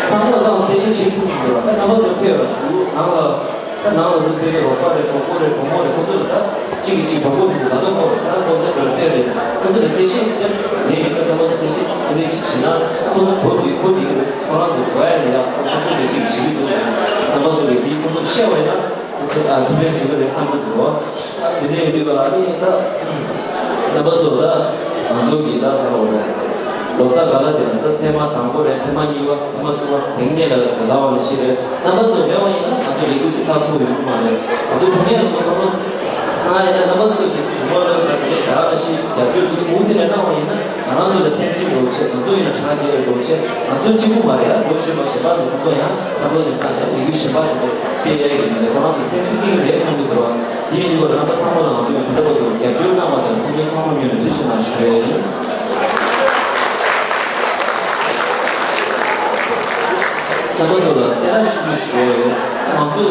ཚང་མ་ཏང་གསལ་བཤད་བྱེད་ཐུབ་ཀྱི་འདུག་ད་རྣམ་པ་ཚོ་ཕེབས་ར་ཞུ་ནང་ལ། ད་ནང་ལ་རུས་པའི་རོགས་པ་རེད། གྲོགས་པོ་རེད། གྲོགས་མོ་རེད། ཁོ་ཚོ་ལ་ད་གཅིག་གིས་གཅིག་གྲོགས་པོ་འདུག་ད་ལྟ་ཁོ་ད་ཁོ་ཚོ་དེ་ལ་ཕེབས་རེད། ཁོ་ཚོ་ལ་གསལ་བཤད་དེ་ངས་ཡིན་ད་ཁོ་ཚོ་གསལ་བཤད་དེ་འདྲ་གཅིག་བྱེད་ན་ཁོ་ཚོ་གོ་དེ་གོ་དེ་གི་རེད། ཁོ་རང་ཚོ་གོ་ཡ་རེད་ཡ། ཁོ་ཚོ་དེ་གཅིག་བྱེད་ཀྱི་འདུག་རྣམ་པ་ཚོ་ལ་དེ་ཁོ་ཚོ་བཤད་པ་ཡིན་ན། ཐུབ་པའི་བཟོ་གི་རེད་བསམ་གྱི་འདུག་དེ་ནས་ཡོད་པ་ཨ་ནི་ད་རྣམ་པ་ཚོ་ད་ང་ཚོ་གི་ད་ག་རེ་རེད། ལོ་གསར་ག་ལ་དེ་ད་ཐེངས་མ་དང་པོ་རེད། ཐེངས་མ་གཉིས་པ། ཐེངས་མ་གསུམ་པ། དེ་ནས་ལ་ལ་བ་ནི་ཤི་རེད། རྣམ་པ་ཚོ་མེད་པ་ཡིན་ན་ང་ཚོ་ལས་འགུལ་དེ་ཚགས་ཚུད་ཡོང་གི་མ་རེད། ང་ཚོ་དྲང་གནས་ཡོང་བསམ་བློ་གནང་ཡ་ན་རྣམ་པ་ཚོ་གི་ཞུ་བ་ལ་ད་དེ་ད་ལ་ཤི་རྒྱབ་སྐྱོར་དུ་སུ་དེ་ནས་གནང་བ་ཡིན་ན། ང་རང་ཚོ་ལ་སེམས་ཤུགས་འགྲོ་ཆེད། ང་ཚོ་ཡིན་ན་ཁྲག་རྒྱས་འགྲོ་ཆེད། ང་ཚོ་གཅིག་པུ་མ་རེད། ལོ་གཞོན་པ་གཞན་པ་ཚོ་ཁོང་ཚོ་ཡང་བསམ་བློ་དེ་བཏང་ནས་ལས་འགུལ་གཞན་པ་རེ་སྤེལ་ཡ་ཡིན་ནའི་ཁོ་རང་ཚོ་སེམས་ཤུགས་སྐྱེ་གི་རེད་བསམ་གྱི་འདུག་དེ་ཡིན་དུས་རྣམ་པ་ཚང་མ་ལ་ང་ཚོ་ཡང་དེ་འདྲ་བ་ཚོ་རྒྱབ་སྐྱོར་གནང་བ་དང་ཚོགས་མི་ཚང་མ་ངོས་ནས་ཐུགས་རྗེ་གནང་ཞུ་ཡ་ཡིན། རྣམ་པ་ཚོ་ལ་གསལ་བསྒྲགས་ཞུ་རྒྱུ་ཞུ་ཡ་ཡིན། ང་ཚོ་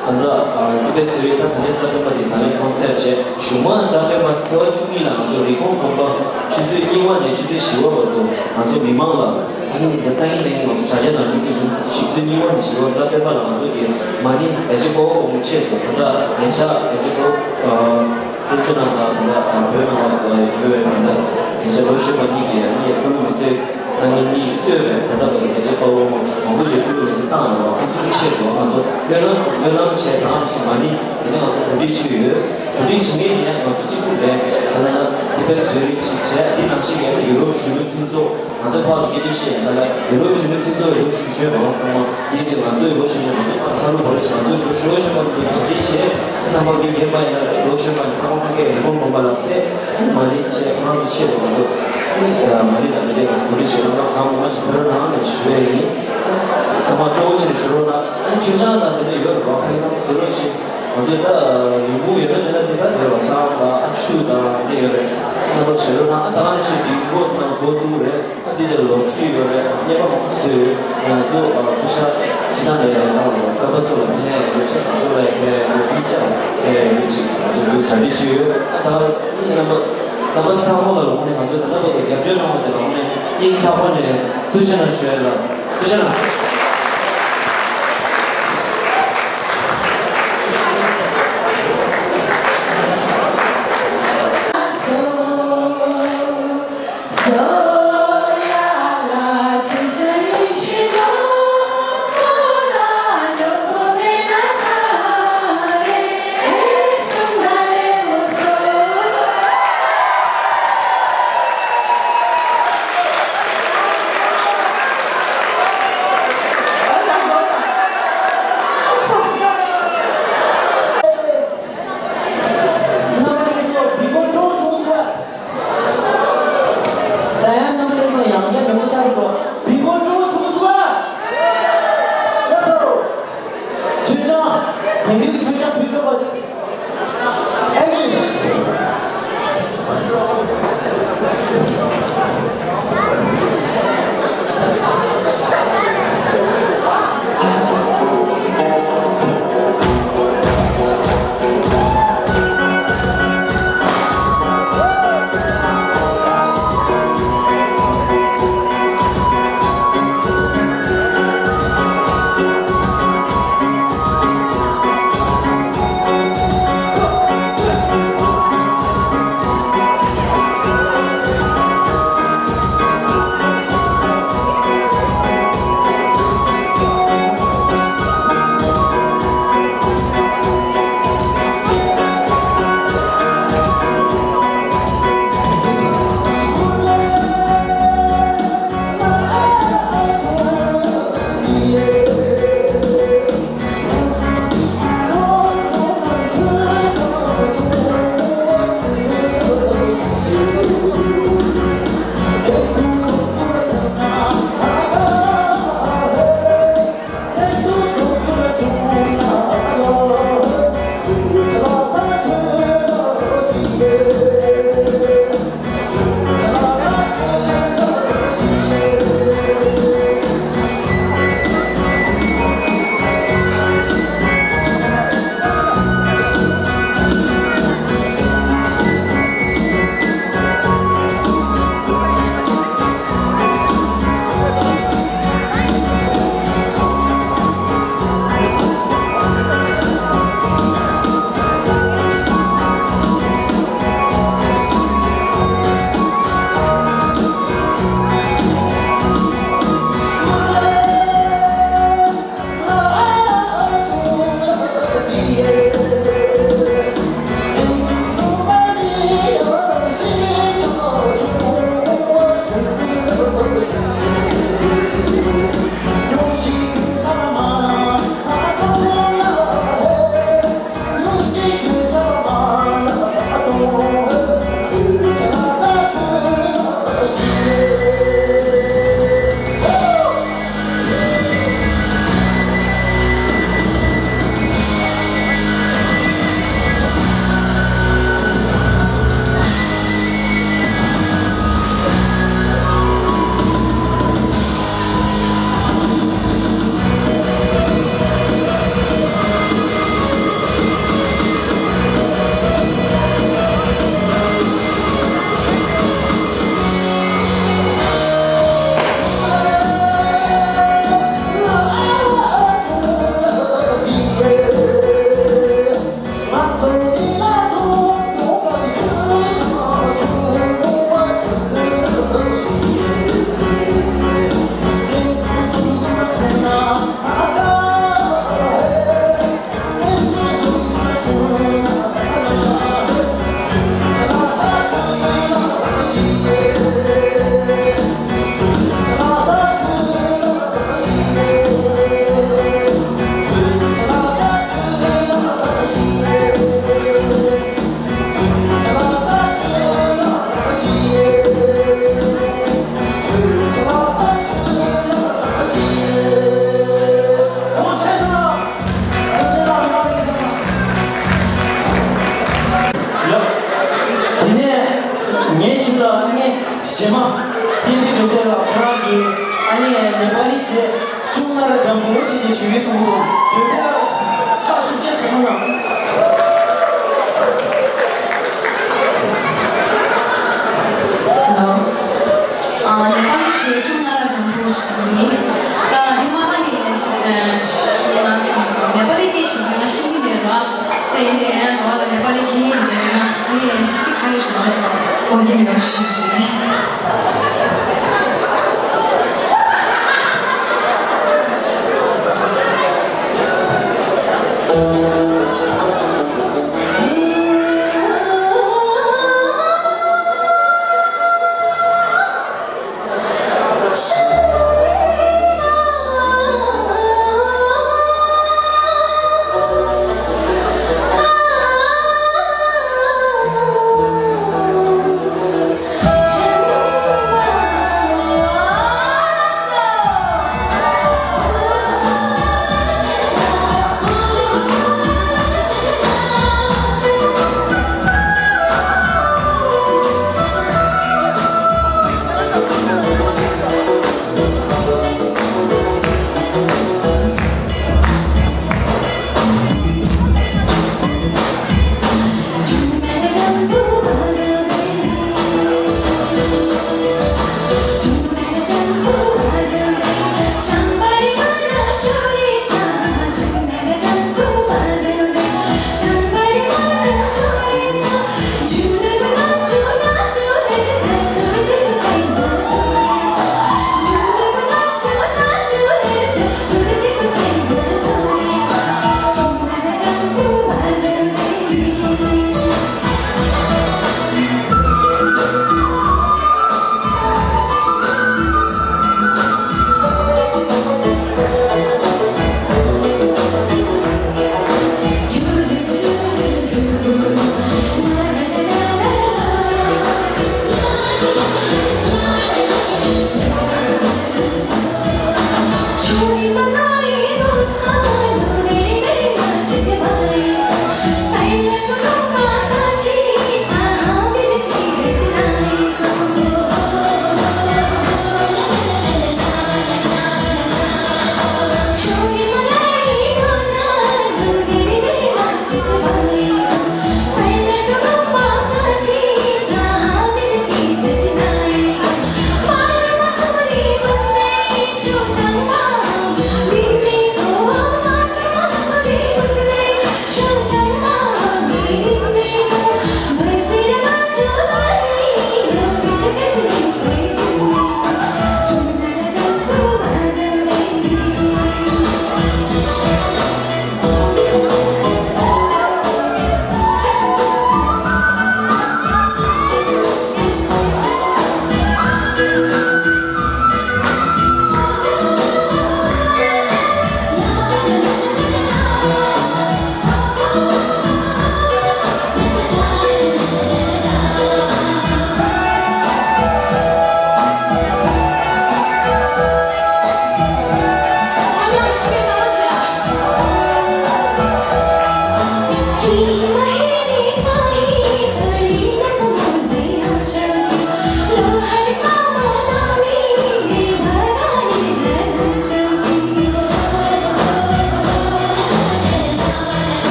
ད་ལྟ་ཨ་ཐུབ་པའི་ཚེ་རིང་ད་ད་ལྟའི་གཟའ་སྤེན་པ་དེ་ད་ལན་ཁོང་ཚར་བྱས། གཞུག་མ་གཟའ་སྤེན་པ་ཚེས་པ་བཅུ་གཉིས་ལ་ང་ཚོ་རི་ཀོན་དགོན་པ་ཆུ་ཚོད་གཉིས་པ་ནས་ཆུ་ཚོད་བཞི་པ་བར་དུ་ང་ཚོ་མི་མང་ལ་ཨ་ནི་འདི་སང་ཉིན་གནངས་ཉིན་ང་ཚོ་དྲ་རྒྱ་ནང་སླེབས་ཀྱི་ཡིན། ཆུ་ཚོད་གཉིས་པ་ནས་བཞི་པ་གཟའ་སྤེན་པ་ལ་ང་ཚོ་གི་མ་ཎི་རྒྱ་ཆེ་དཔའ་བོ་དབང་མོ་ཆེད་དུ་ད་ལྟ་ཉེ་ཆར་རྒྱ་ཆེ་དཔའ་བོ་བཙན་བྱོལ་ནང་ལ་ད་ལྟ་བོད་ནང་ལ་ཡོད་པའི་ད་ལྟ་ཉེ་ཆར་ལོ་གཞོན་པ་གཉིས་ཀྱིས་ཨ་ནི་སྐུ་ལུས་མེ་གསོད། ད་ངེད་གཉིས་གཙོས་པའི་ད་ལྟ་བར་དུ་རྒྱལ་གཅེས་དཔའ་བོ་མང་པོ་ཞིག་སྐུ་ལུས་མེ་སྲེག་བཏང་ཡོད་པ། ཁོང་ཚོའི་ཆེད་དུ་ང་ཚོ་སྨོན་ལམ་སྨོན་ལམ་བྱས་དང་ཞིག་མ་ཎི་དེ་ནས་ང་ཚོ་གོ་སྒྲིག་བྱས་ཡོད། གོ་སྒྲིག་བྱེད་མཁན་ཡང་ང་ཚོ་གཅིག་པུ་མེད། ད་ལྟ་ན་ཐི་བེད་བོད་རིགས་ཞིག་བྱས། འདི་ནང་བཞིན་ཡང་ཡུ་རོབ་གཞོན་ནུ་མཐུན་ཚོགས། ང་ཚོ་ཕར་ཚུར་སྐད་ཆ་བཤད་ཡ་ད་ལ་ཡུ་རོབ་གཞོན་ནུ་མཐུན་ཚོགས་ཡུ་རོབ་གཞོན་གཞོན་མང་ཚང་མ་ཡིན་ཏེ། ང་ཚོའི་ལོ་གཞོན་པ་ང་ཚོ་ཕར་ཕ་རུ་བོ་རེ་ཞིག་ང་ཚོའི་ལོ་གཞོན་པ་ཚོ་གྲ་སྒྲིག་བྱས། རྣམ་པ་མི་རྒན་པ་ཡིན་ན་རེད། ལོ་གཞོན་པ་ཡིན་ཚང་མ་ཁ་སྐད་རི་ཀོན་དགོན་པ་ལ་ཕེབས། མ་ཎི་བྱས། ཁོ་རང་ཚོ་ཆེད་དུ་ང་ཚོ་མ་ཎི་དང་དེ་འདྲའི་གོ་སྒྲིག་བྱེད་སྟངས་གང་མང་ཞིག་བོད་ནང་ནས་ཞུ་ཡས་ཡིན། ཚང་མ་སྤྲོ་བོ་ཆེ་ནས་ཞུ་རོགས་གནང་། ཨ་ནི་མཆོད་ཆང་དང་དེ་འདྲ་ཡོད་རེད་བ། ཕ་གི་ནང་ཟེར་རོགས་བྱེད། ང་ཚོས་ད་ཡོང་ཁུངས་ཡོད་ན་མེད་ན་དེ་ད་དེ་རེད་བ། ཆང་དང་ཨ་ཆུ་དང་དེ་ཡོད་རེད། རྣམ་པ་ཚོ་ཞུ་རོགས་གནང་། ཨ་ད་ག་ནང་བཞིན་སྡིངས་མགོ་དང་འགོ་བཙུགས་རེད། ཨ་འདི་ལ་ལོ་རྒྱུས་ཡོད་རེད། བརྙན་པར་མང་པོ་བཟོས་ཡོད། ང་ཚོ་ཨ་སྐུ་ཞབས་ཕྱི་ནང་ནས་ཨ་སྐར་མ་ཚོ་ལ་ཕན་ཡོད་ཅེས། ང་ཚོ་ལ་ཕན་ཡོད། སྤུན་ཀྱག་ལ་ཕན་ཡོད་ཅེས་ང་ཚོ་ཚོ་གྲ་སྒྲིག་བྱས་ཡོད། ཨ་ད་རྣམ་པ་རྣམ་པ་ཚང་མ་ལ་ལོག་ནས་ང་ཚོ་ད་ལྟ་བར་དུ་རྒྱབ་སྐྱོར་གནང་བ་དེ་ལོག་ནས་སྙིང་ཐག་པ་ནས་ཐུགས་རྗེ་གནང་ཞུ་ཡ་ལ། ཐུགས་རྗེ་གནང་། རྗེས་མ། བསྟན་འཛིན་སྒྲོལ་མཚན་ལགས་ཁོ་རང་གིས་ཨ་ནི་ནེ་པ་ལི་གཞས་ཅུང་ན་ར་འགྲམ་བུ་བྱས་ཏེ་ཞུ་གི་གསུང་གི་འདུག་སྒྲོལ་མཚན་ལགས་ཁྲག་ཤུགས་ཆེ་གང་ན། Hello. ཨ་ནེ་པ་ལི་གཞས་ཅུང་ན་ར་འགྲམ་བུ་ཞུ་གི་ཡིན། ད་ནི་མ་ཨ་ནི་ཞུ་ན་བསམ་སོང་། ནེ་པ་ལི་སྐད་ཞུ་གི་ང་ཤེས་ཀྱི་མེད་ར། དེ་ཡིན་ནའི་ང་ལ་ནེ་པ་ལི་སྐད་ཡིག་ལས་ན་ངས་ཚིག་ག་རེ་ཞིག་མ་གོ་གི་མེད་པ་ཞུ་ཞུ་ནས།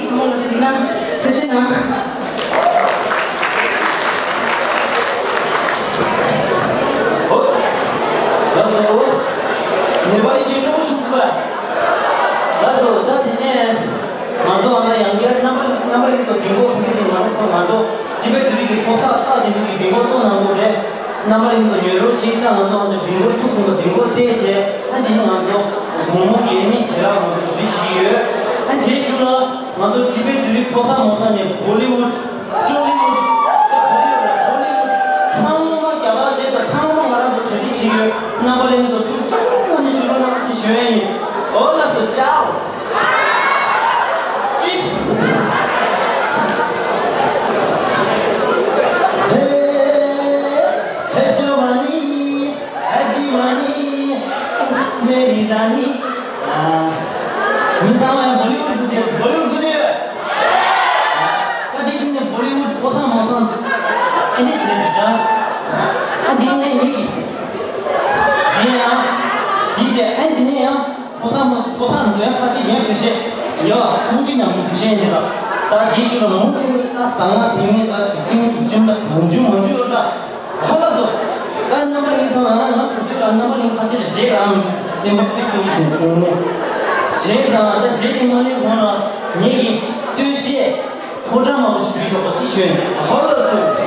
ཚང་མ་ལ་གཟིགས་ན་ཐུགས་རྗེ་གནང་། ཨོ། ལགས་སོ། ནེ་པ་ལི་ཞིག་སྤྲོ་པོ་བྱུང་ཐུབ་པ། ལགས་སོ། ད་དེ་ནས་ང་ཚོ་ཨ་ན་ཡང་བསྐྱར་རྣམ་པ་རྣམ་པ་ཡིན་དུ་ལྡིང་སྐོར་ཕུལ་གྱི་དེ་ང་ཚོ་ང་ཚོ་ཅི་པའི་དུས་རིག་གི་ཕོ་གསར་རྟགས་དེ་ཚོ་གི་ལྡིང་སྐོར་གཏོང་གནང་དགོས་རེད། རྣམ་པ་ཡིན་དུ་ཉོན་རོགས་གཅིག་ད་ང་ཚོ་ང་ཚོ་ལྡིང་སྐོར་ཐུག་ཟིན་པ་ལྡིང་སྐོར་རྩེད་བྱས། ཨ་འདི་ནི་ང་ཚོ་གོང་མ་རྒན་མི་ཞེ་དྲག་ང་ཚོ་གྲ་སྒྲིག་བྱེད་ཀྱི་ཡོད། ཨ་འདིའི་ཤུལ་ལ་ང་ཚོ་ཅི་པའི་དུས་རིག་ཕོ་གསར་མོ་གསར་ནས་བོ་ལི་ཝུད། ཀྲོ་ལི་ཝུད། ད་ག་རེ་ཡོད་རེད། ཧོ་ལི་ཝུད། ཚང་མ་རྒྱ་གར་གཞས་དང་ཚང་མ་ང་རང་ཚོ་གྲ་སྒྲིག་བྱེད་ཀྱི་ཡོད། རྣམ་པ་ལྷན་རྒྱས་ཚོ་ཐུགས་སྤྲོ་མོ་ནས་བཞུགས་རོགས་གནང་ཅེས་ཞུ་ཡ་ཡིན། འོ་ལགས་སོ། ཅའོ། ཅིས། ཧེ། ཧེ་ཇོ་ཝ་ནི། ཧེ་དི་ཝ་ནི། ཨུ་མེ་རི་ར་ནི། ཨ། མི་ཚང་མ་ཡང་བོ་ལི་ཝུད་དགོས་ཀྱི་ཡོད། བོ་ལི་ཝུད་དགོས་ཀྱི་ཡོད། ད་དེ་བཞིན་ནས་བོ་ལི་ཝུད་ཕོ་བཟང་མོ་བཟང་ཨེ་འདྲ་བྱས་ཀྱང་། ཨ་འདི་ནས་ཡིན། འདི་ཡང་། འདི་བྱས་ཨ་འདི་ནས་ཡང་ཕོ་བཟང་མོ་ཕོ་བཟང་འདི་ཡང་ཁ་ཤས་ཡང་བེད་སྤྱད་ཡ་ཐུགས་ཀྱི་ཉམས་ཀྱི་བེད་སྤྱད་ཡིན་ད། ད་འདི་ཞུ་ལ་མུ་མཐུད་ད་ཟང་ང་ཟིང་ངེ་ད་སྡིག་ཅན་སྡིག་ཅན་ད་གང་བྱུང་མང་བྱུང་ཡོད་ད། ཧ་ལ་སོ། ད་རྣམ་པ་ཡིན་ཚང་ང་ང་གོ་དུས་ལ་རྣམ་པ་ཡིན་ཁ་ཤས་ལ་འདྲེ་རང་སེམས་པ་ཏིག་ཏུ་བྱུང་སོང་མོ། བྱས་ཙང་ད་འདྲེ་དེ་མ་ལེན་གོང་ལ་ངེད་ཀྱི་སྟོད་གཞས་ཕོ་བྲང་དམར་པོ་ཞིག་བྲིས་ཆོག་པ་ཅིག་ཞུས་ཡིན། ཧ་ལ་སོ།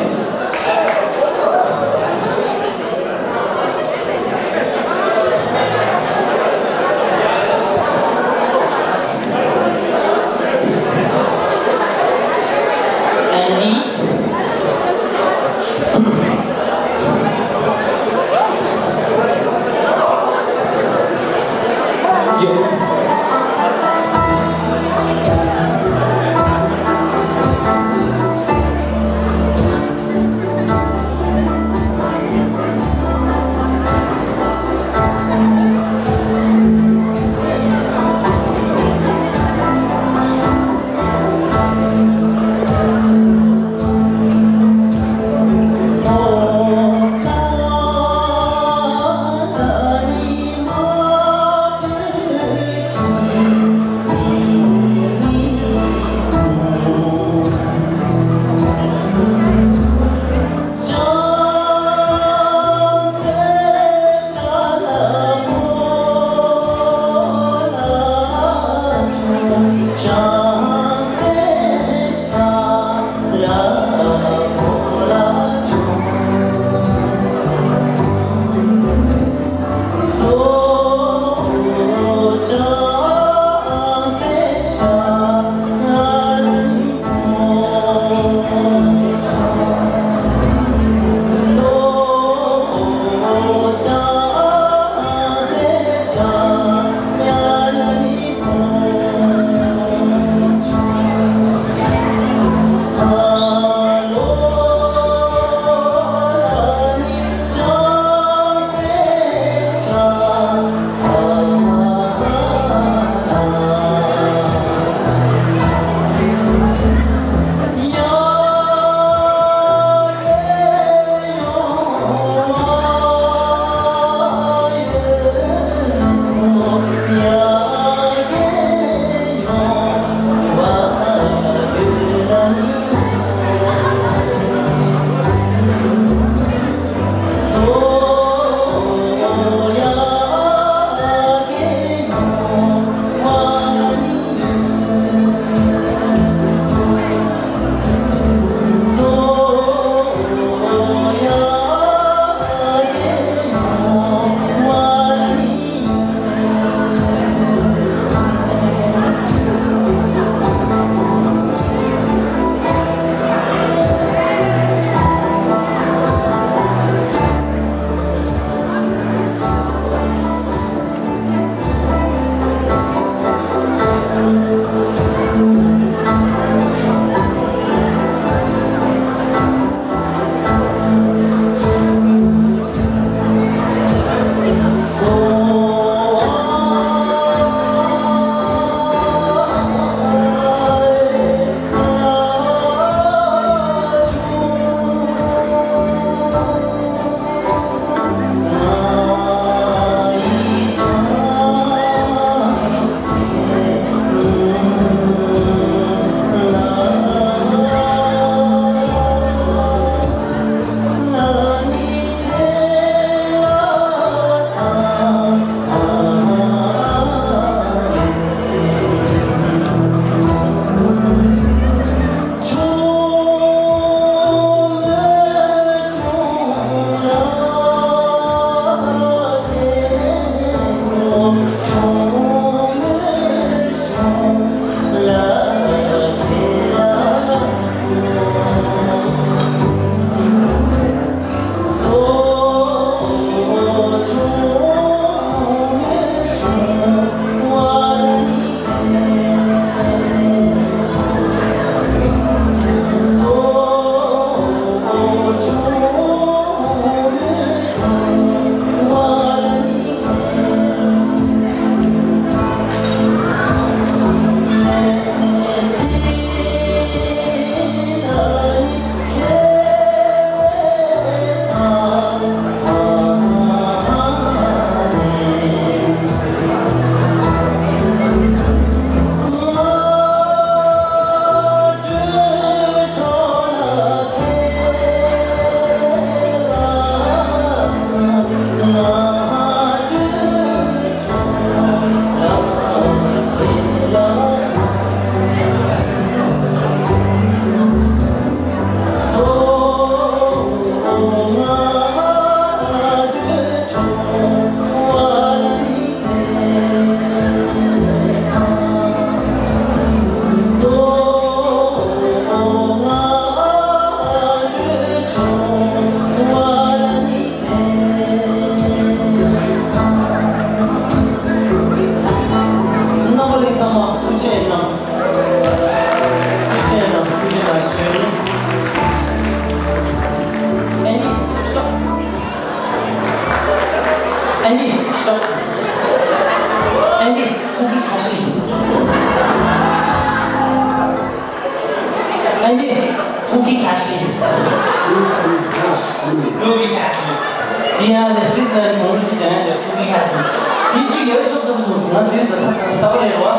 ང་ཚོའི་ས་ས་པ་ལས་རོ།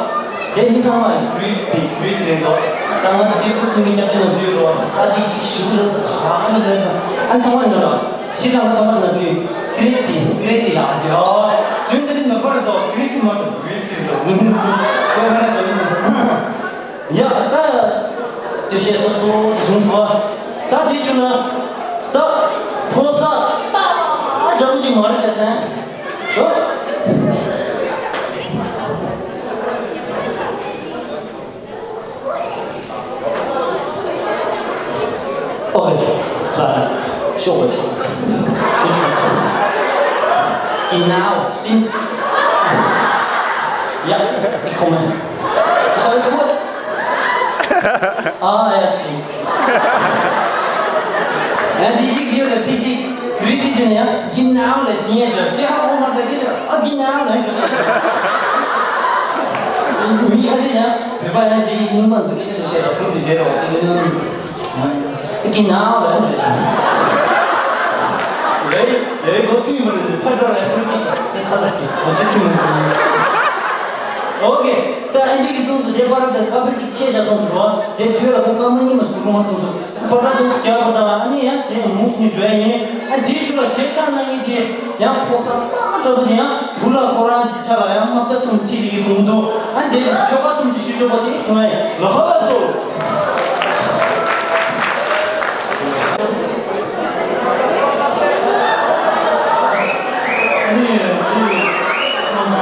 དེ་མི་ཚང་མ་གུ་རི་ཚི་གུ་རི་ཚི་རེད་འདུག་ད་ང་ཚོ་དེ་ཁུ་སུ་མི་སྐྱབས་ཆེན་ནང་འཛུལ་རོ། ད་དེ་ཅིག་ཞུ་རེད། གང་རེད། ཨ་ཚང་མ་ཡིན་ནོ། ཤི་ཀྲང་ཚང་མ་ནང་འཛུལ། གུ་རི་ཚི་གུ་རི་ཚི་ལ་ཟེར་རོ། ཅུང་དེ་དེ་མི་པར་འདུག་གུ་རི་ཚི་མ་གཏོགས་གུ་རི་ཚི་འདུག་ཡ་ད་སྟོད་གཞས་སོ་སོ་བྱུང་སོ། ད་དེ་ཞུ་ན་ད་ཕོ་གསར་ད་འདྲ་པོ་ཅིག་མ་རེད་ཟེར་དང་། ཤོ། ཨོ་ཁེ། ཚ། ཤོག་གི་ཤོག་ཀི་ནའོ་སྟིན། ཡ། ཁོ་མེན། ཤ་ལ་སི་མོ། ཨ་ཡ་ཤི། ཡང་འདི་གཅིག་ཡོད་ལ་ཚིག་གཅིག་གུ་རི་ཚིག་གཅིག་ནས་ཡང་གི་ནའོ་ལ་ཇི་ཡན་ཟེར་ཅེ་ཧ་གོ་མ་ཐག་གི་ཤ་ཨ་གི་ནའོ་ལ་ཡང་འགྲོ་ཤ། མི་ཁ་ཤས་ཡང་བོད་པ་ཡང་འདི་ཡིན་མ་འདུག་གི་ཤ་འགྲོ་ཤ་ལ་སུ་འདི་འདྲ་རོ་ཅི་ལ་ཡང་གི་ནའོ་ལ་ཡང་འགྲོ་ཤ། ལེ་ལེ་གོ་ཚིག་མ་རེད་ཕ་འགྲོ་ལ་སུ་གི་ཤ་ཁ་ལ་སི་གོ་ཚིག་ཚིག་མ་རེད། ཨོ་ཀེ། ད་ཨ་འདི་གི་སོང་སུ་དེ་པར་དེ་ཀ་ཕི་ཅིག་ཆེ་བཞག་སོང་སུ་རོ། དེ་ཐོས་ལ་ཁོ་ཀ་མ་ཉི་མ་སུ་རུང་མ་སོང་སུ། པར་ད་དེ་སྐྱ་པར་ད་ཨ་ནི་ཡང་ཞེ་མུག་ནི་འགྲོ་ཡ་ཡིན། ཨ་འདི་ཞུ་ལ་ཞེ་ཀ་ན་ངི་དེ་ཡང་ཕོ་ས་ཏག་འདྲ་པོ་དེ་ཡང་བུ་ལ་ཁོ་རང་ཅི་ཆ་ལ་ཡང་དམག་ཆ་སུམ་ཅི་རིག་སུ་འདུག་ཨ་འདི་ཆོ་ག་སུམ་ཅི་ཞུ་ཆོག་པ་ཅིག་སུ་ང་ཡིན་ལ་ཧ་ལ་སོ། ཨ་ནི་དེ་ང་ཚོ་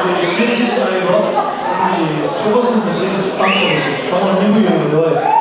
དེ་ཤེས་ཀྱི་ཤ་ཡོད་པ། ཨ་ནི་ཆོ་ག་སུམ་གྱི་ཤེས་ཀྱི་བཏང་ཆོག་པ་ཞིག་ཚང་མ་སྙན་པོ་ཡོང་གི་རེད་བ།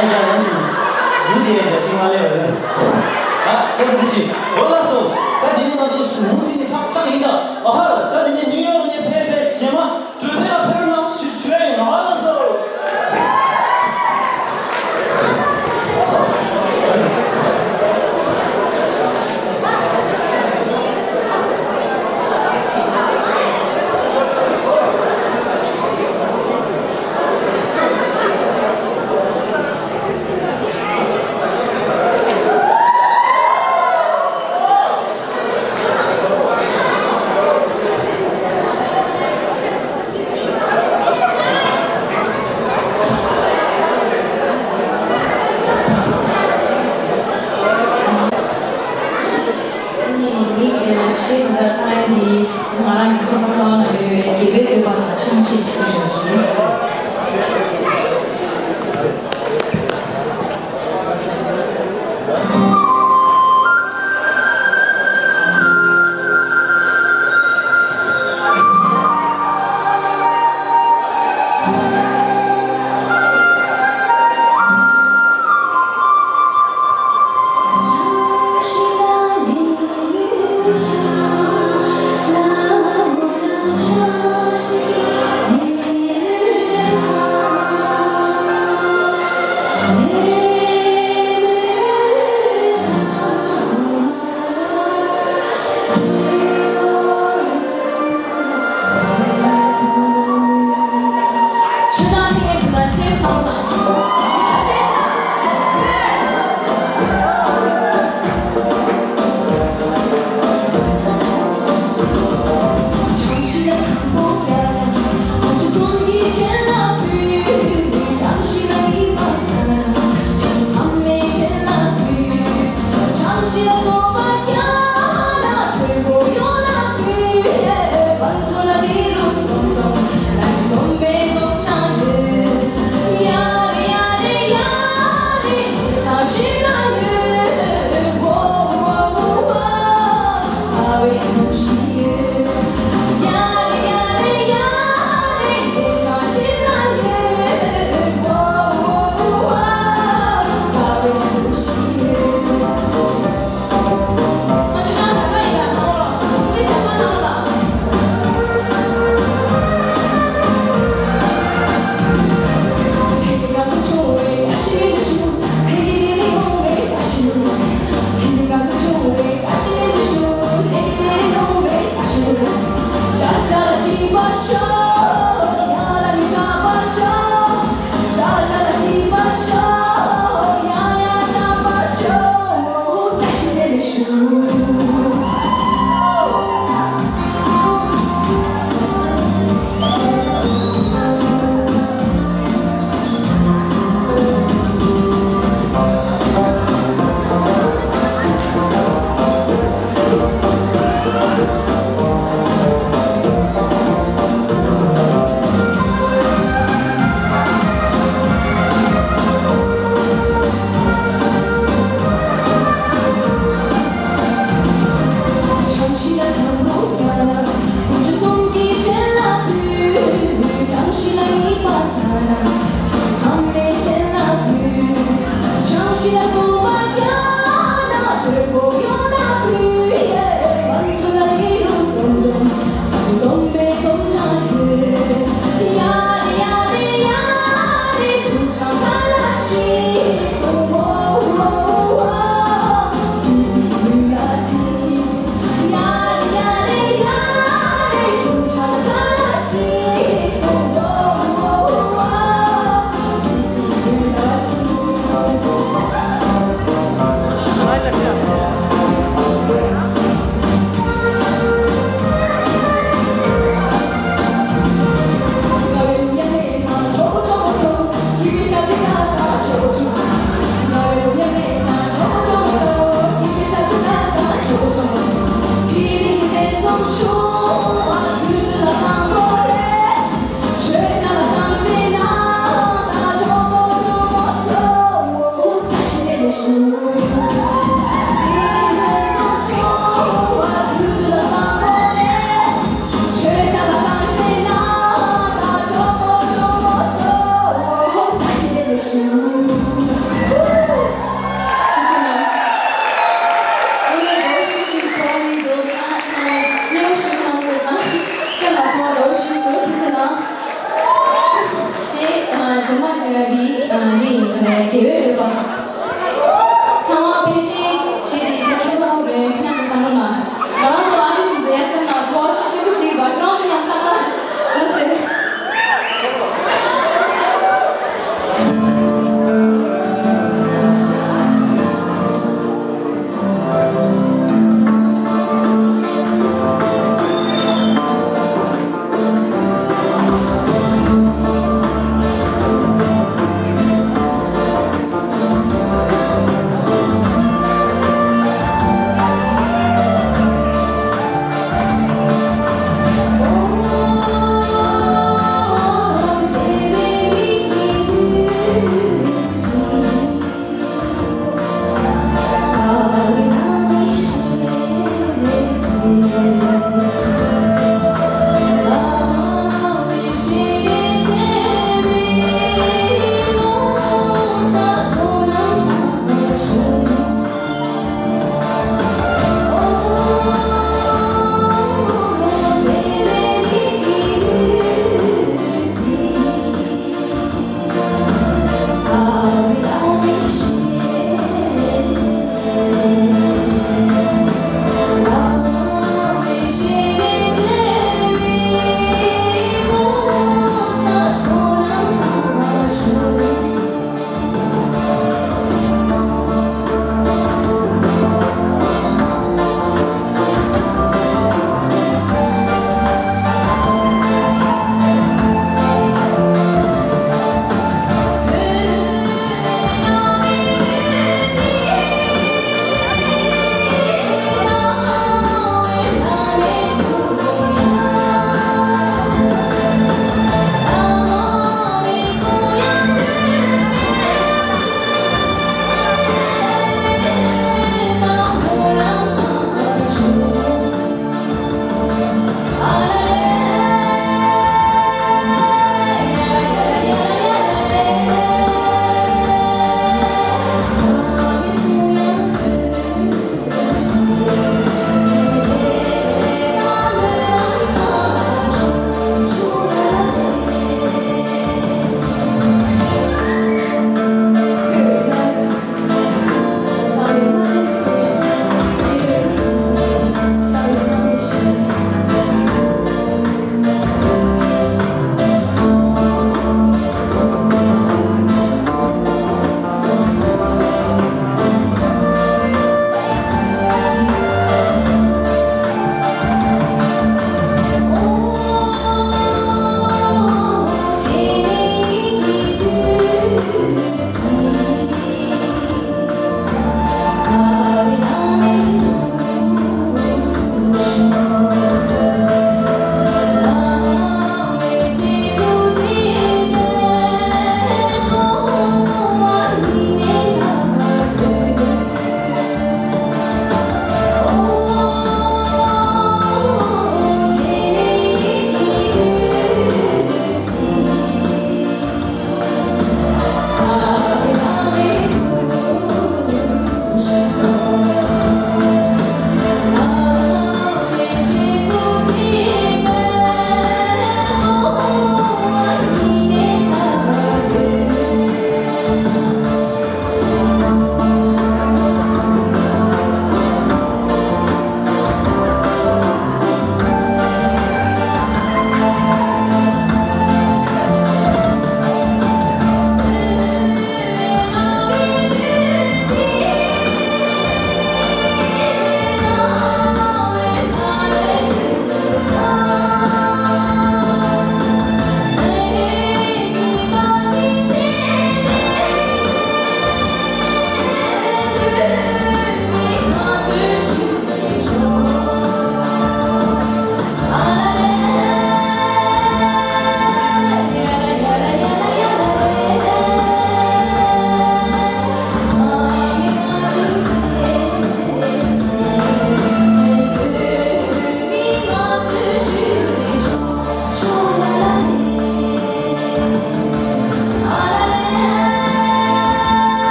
ཡང་ཡང་ཡང་ཅིག་རྒྱུ་དེ་ཡང་ཞག་གཅིག་མ་སླེབས་པ་རེད། ཨ་ཁོ་དེ་ཞིག་འོ་ལགས་སོ། ད་དེ་ནི་ང་ཚོ་མུ་མཐུད་ནས་ཏག་ཏག་ཡིན་ད། ཨ་ཧ། ད་དེ་ནས་ནིའུ་ཡོག་ནས་ཕེབས་པའི་གཞས་མ་གྲོས་ཚན་ལ་ཕེབས་རོགས་གནང་ཞུ་ཞུ་ཡ་ཡིན། ཨ་ལགས་སོ།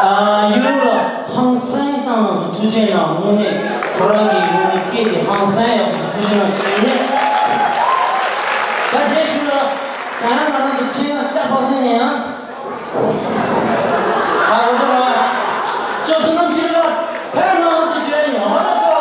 ཨ། ཡུ་རོབ་ལ་ཧང་སང་བཏང་ནང་དུ་ཐུགས་རྗེ་གནང་། དངོས་གནས་ཁོ་རང་གི་དངོས་གནས་སྐད་དེ་ཧང་སང་ཡག་པོ་འདུག་ཐུགས་རྗེ་གནང་ཞུ་ཡིན། ད་རྗེས་ཞུ་ལ་ད་ང་རང་ཚོ་ཆེད་མངགས་གསར་པ་ཚོ་ནས་ཡང་། ཨ། འོ་ད་ར། ཅོ་སོ་ནམ་ཕི་ལ་ཕེབས་གནང་ཅི་ཞུ་ཡ་ཡིན། ཧོ་ལ་ཚོ།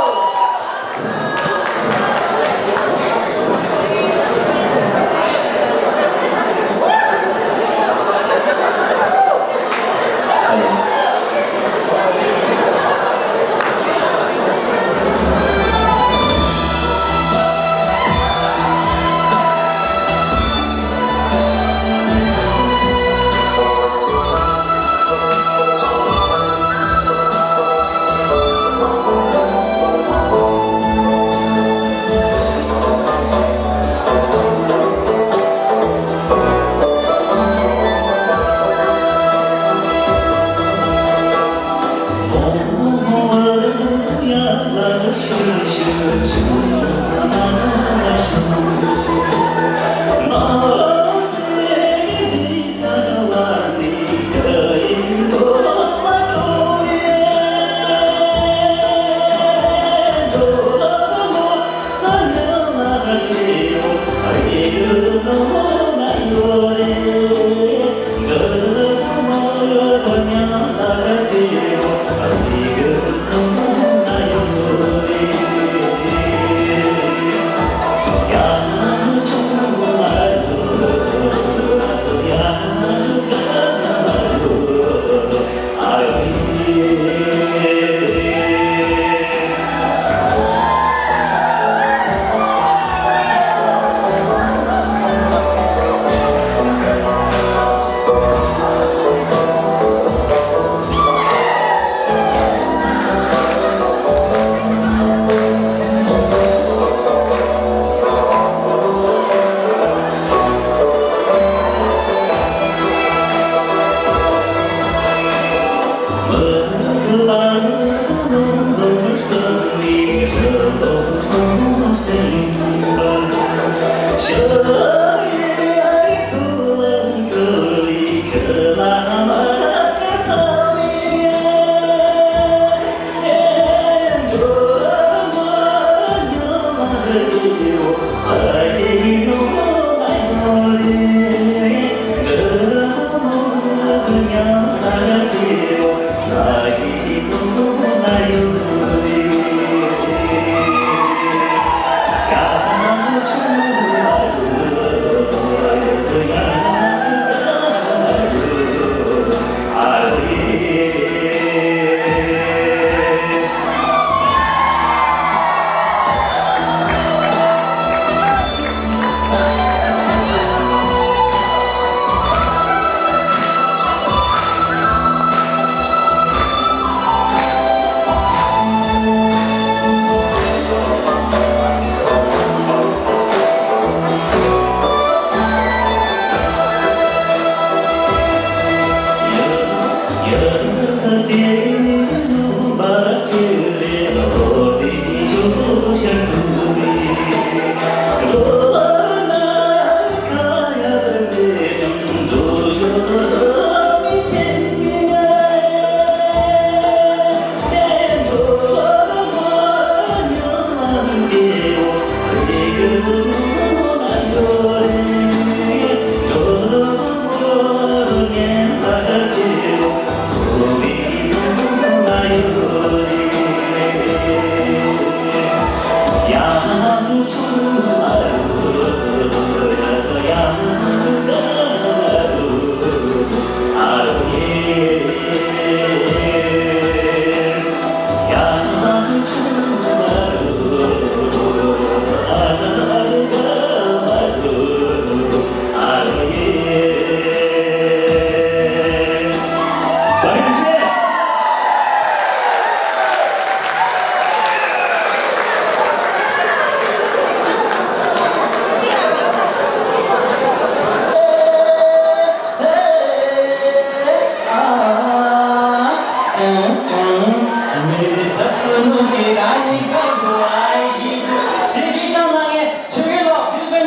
मेरे सपनों की रानी कब आएगी तू? श्री गीता मांगे छुए लो दिल में।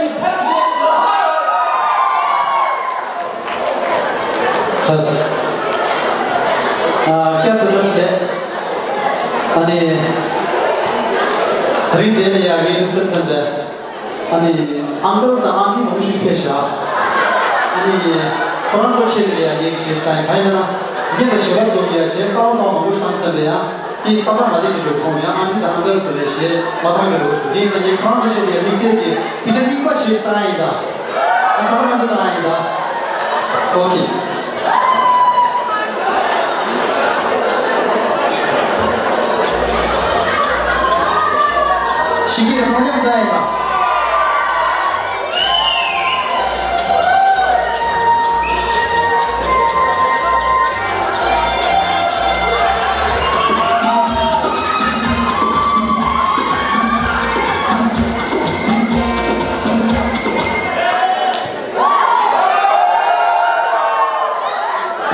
ཨ། བསྐྱར་དུ་བཀྲ་ཤིས་བདེ་ལེགས། ཨ་ནི། དེ་རིང་འདིར་ཡ་ངའི་ལུས་རྩལ་ཚན་པའི། ཨ་ནི། ཨང་ཀལ་དང་ཨང་ཊི་མང་པོ་ཞིག་ཕེབས་ཤག་ཨ་ནི། ཁོ་རང་ཚོ་ཆེད་ལ་ཡ་ངའི་གཞས་ཤིག་བཏང་ཡིན། གང་ཡིན་ན། རྒན་དང་གཞས་པ་ཚོ་གི་ཡ་གཞས་གསར་བ་གསར་བ་མང་པོ་ཞིག་བཏང་ཚར་ནས་ཡ། དེའི་ས་ཐག་མ་བདེ་གི་འགྲོ་གོང་ཡང་ཨང་ཊི་དང་ཨང་ཀལ་ཚོ་ལས་གཞས་མ་བཏང་གི་འགྲོ་ཞུ། དེ་ཡིན་ཙང་ངས་ཁོ་རང་ཚོ་ཆེད་དུ་དམིགས་བསལ་གྱི་དེ་ཆ་རྙིང་པ་ཞིག་བཏང་ཡིན་ད། ཨ་ཚང་མ་ཚོ་བཏང་ཡིན་ད། ཨོ་ཁེ། ཤི་ཀེ་སངས་རྒྱས་བཏང་ཡིན་ད།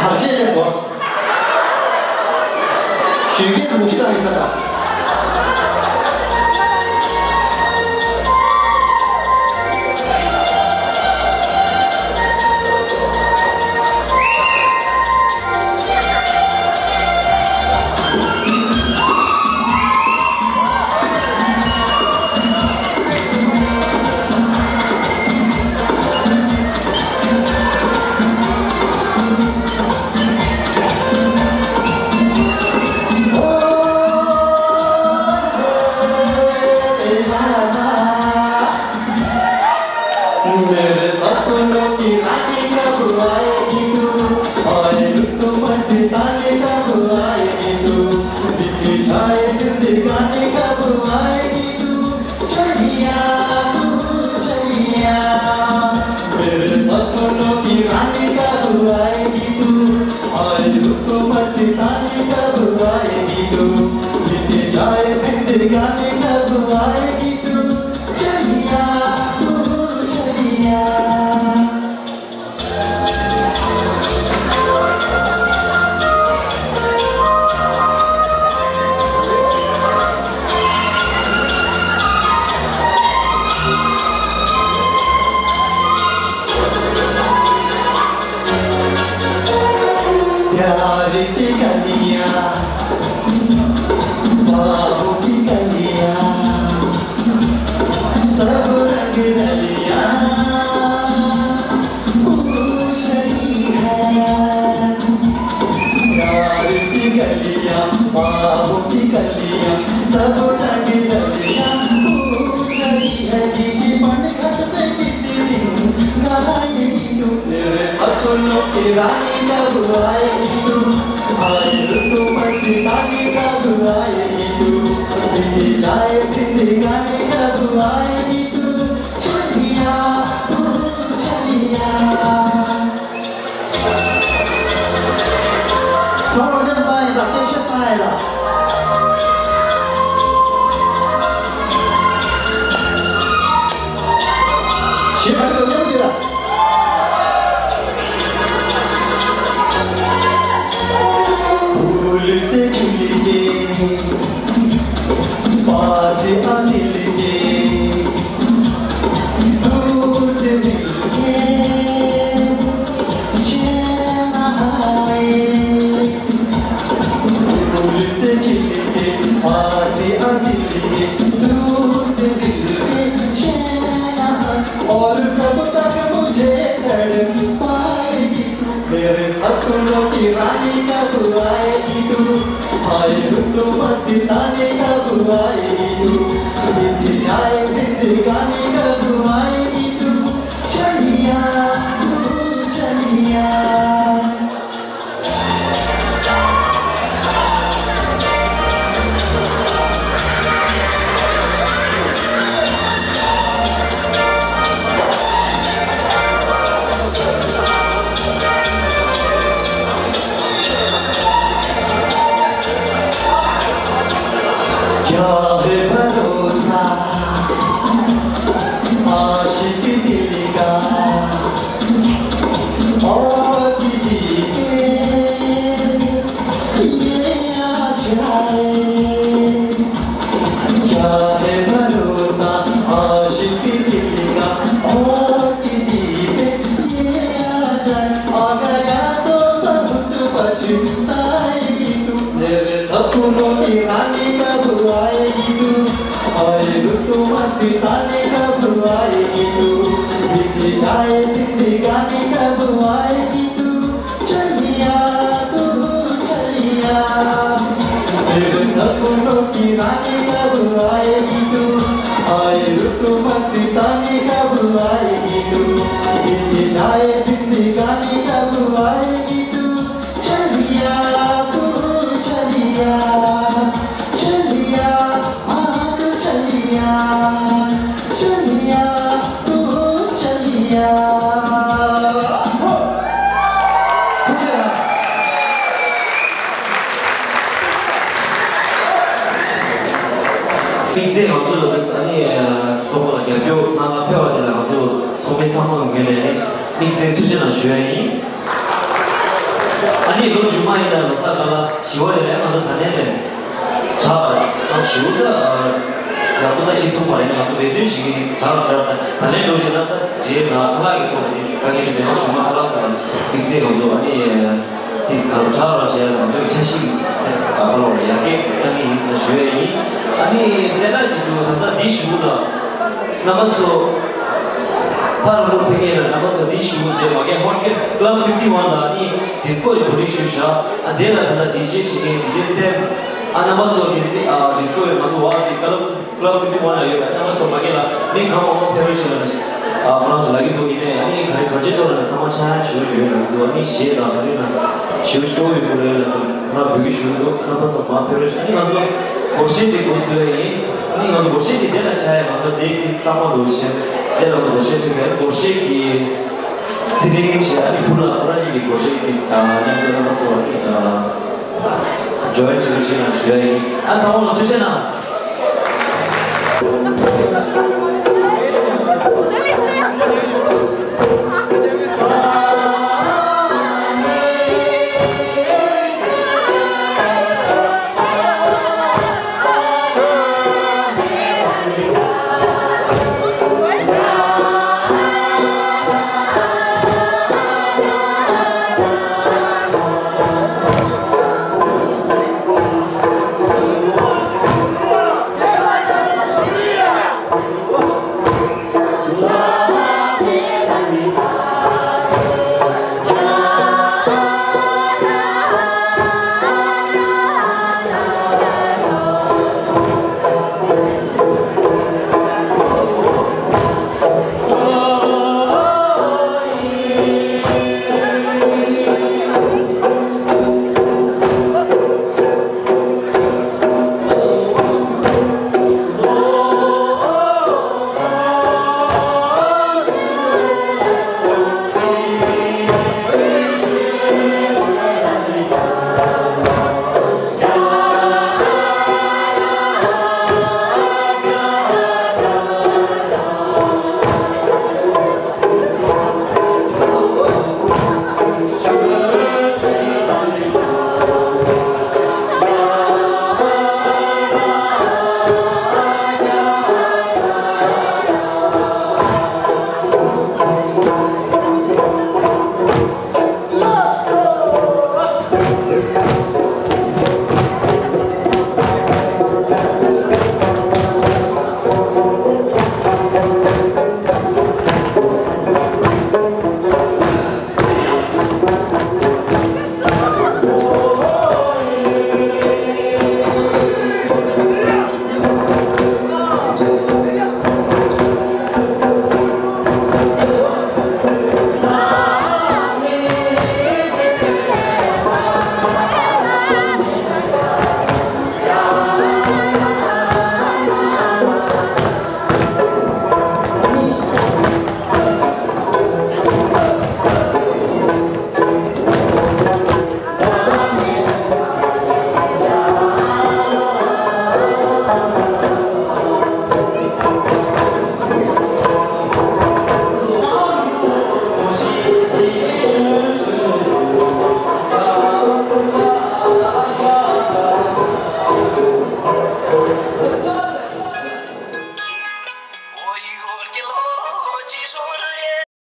བར་ཆད་ལས་སོ། གཞོན་སྐྱེས་དུང་ཕྱུར་ལ་ཡིན་ས་དང་། मेरे सपनों की रानी कब आएगी तू? आए रुत मस्तानी कब आएगी तू? बीत जाए जिंदगानी कब आएगी तू? चलिया, तू चलिया। मेरे सपनों की रानी कब आएगी तू? आए रुत मस्तानी कब आएगी तू? बीत जाए जिंदगानी कब आएगी तू? चलिया, तू चलिया। प्यार की कलियां, ख्वाबों की कलियां, सब रंग रलियां पूछ रही है। प्यार की कलियां, ख्वाबों की कलियां, सब रंग रलियां पूछ रही है। जी की पनघट पे किसी दिन गाएगी तू। मेरे सपनों की रानी कब आएगी तू? आए रुत मस्तानी कब आएगी तू? बीत जाए जिंदगानी कब आएगी तू? चलिया, तू चलिया। ཚང་མ་རྒྱབ་སྟངས་ཡིན་ད། སྐད་ཆ་སྟངས་ཡིན་ད། ཞེས་པར་དུ་སྙོམས་ཀྱིས་ལ། से खिल के, पास आ दिल के, दूर से मिल के, चैन आए। फूल से खिल के, पास आ दिल के, दूर से मिल के, चैन आए। और कब तक मुझे तड़पाएगी तू? मेरे सपनों की रानी कब आएगी तू? हाय रुतु मस्तानी कब आएगी तू? बीत जाए जिंदगानी कब आएगी तू? चलिया, तू चलिया। क्या है भरोसा आशिक दिल का, और किसी पे ये आ जाए। क्या है भरोसा आशिक दिल का, और किसी पे ये आ जाए। आ गया तो बहुत पछताएगी तू। मेरे सपनों की रानी कब आएगी तू? हाय रुतु मस्तानी कब आएगी तू? बीत जाए जिंदगानी कब आएगी तू? चलिया, तू चलिया। मेरे सपनों की रानी कब आएगी तू? हाय रुतु मस्तानी कब आएगी तू? बीत जाए जिंदगानी कब आएगी तू? चलिया, तू चलिया, चलिया, हाँ, तू चलिया, चलिया, तू चलिया। དམིགས་བསལ་ང་ཚོ་ལ་ཨ་ནི་ཚོགས་པ་ལ་རྒྱབ་སྐྱོར་གནང་ག་ཕེབས་པ་དེ་ལ་ང་ཚོ་ཚོགས་མི་ཚང་མ་ངོས་ནས་དམིགས་བསལ་ཐུགས་རྗེ་གནང་ཞུ་ཡ་ཡིན། ཨ་ནི་ལོ་རྗེས་མ་ཡིན་ན་ལོ་གསར་སྐབས་ལ་ཞི་བ་ཡོད་ལ་ང་ཚོ་ད་ལན་ལས་དྲག་ཨ་ཞུ་ད་ཡག་པོ་ས་ཞིག་ཐུག་པ་ཡིན་ང་ཚོ་འབད་བརྩོན་བྱེད་ཀྱི་ཡིན། དྲག་དྲག་ད་ལན་ལོ་རྗེས་ན་ད་རྗེས་ན་ཁ་ལག་གི་ཐོག་ནས་དཀའ་ངལ་ཆེ་མེད་པ་ཞུ་མ་ཁ་ལག་དང་དམིགས་བསལ་ང་ཚོ་ཨ་ནི་དེ་དྲག་དྲག་ལ་བྱས་ང་ཚོའི་འཆར་གཞི་ཨ་ཁ་ལོ་ལ་ཡར་རྒྱས་གཏང་གི་ཡིན་ཟེར་ཞུ་ཡ་ཡིན། ཨ་ནི་གསལ་བསྒྲགས་བྱེད་དུས་ད་ལྟ་འདི་ཞུ་ད། རྣམ་པ་ཚོ། ཐར་ལུག་ཕེ་ངེ་ལ་རྣམ་པ་ཚོ་འདི་ཞུ་དེ་མ་གས་ཧོ་ཊེལ་Club fifty one ལ་ནི་ཌི་སི་ཀོ་ཡི་བོ་ཊིང་ཞུ་བཞག་ཨ་དེ་ལ་ད་ལྟ་ཌི་ཇེ་བྱེད་མཁན་ཌི་ཇེ་སེམ། ཨ་རྣམ་པ་ཚོ་ཌི་ཇེ་ཨ་ཌི་སི་ཀོ་ཡི་ང་ཚོ་བ་དེ་Club Club fifty one ལ་ཡོད་པ་རྣམ་པ་ཚོ་མ་གས་ལ་ནི་གང་མང་མང་ཕེབས་རོགས་ཞུ་ལ་ནི་ཨ་ཁོ་རང་ཚོ་ལ་གི་འདུག་ཡིན་ནའི་ཨ་ནི་ག་རེ་ག་རེ་ཐོག་ལ་ནི་ཚང་མ་ཆ་ཡང་ཞུ་ཞུ་ཡོད་ལ་འདུག་ཨ་ནི་གཞས་དང་ག་རེ་ན་ཞུ་ཞུ་ཡོད་དགོས་རེད་ལ་འདུག་ང་བོད་ཀྱི་ཞུ་འདུག་རྣམ་པ་ཚོ་མ་ཕེབས་རོགས་ཞུ་ཨ་ནི་ང་ཚོ་སྒོར་གཞས་དེ་འགོ་འཛུགས་ཡ་ཡིན། ཨ་ནི་ང་ཚོ་སྒོར་གཞས་དེ་དེ་ལ་ཆ་ཡ་ང་ཚོ་དེ་གི་ས་མ་འགྲོ་ཞེས་དེ་ལ་ང་ཚོ་སྒོར་གཞས་ཁྲིད་ཟེར་སྒོར་གཞས་ཀྱི་ཚེ་རིང་ཞེས་ཨ་ནི་བུ་ལ་ཁོ་རང་གཉིས་ཀྱི་སྒོར་གཞས་ཀྱི་མཉམ་དུ་རྣམ་པ་ཚོ་ཨ་ནི་ཇོ་ཡན་ཅིག་ཅིག་ལ་ཞུ་ཡ་ཡིན། ཨ་ཚང་མ་ལ་ཐུགས་རྗེ་གནང་།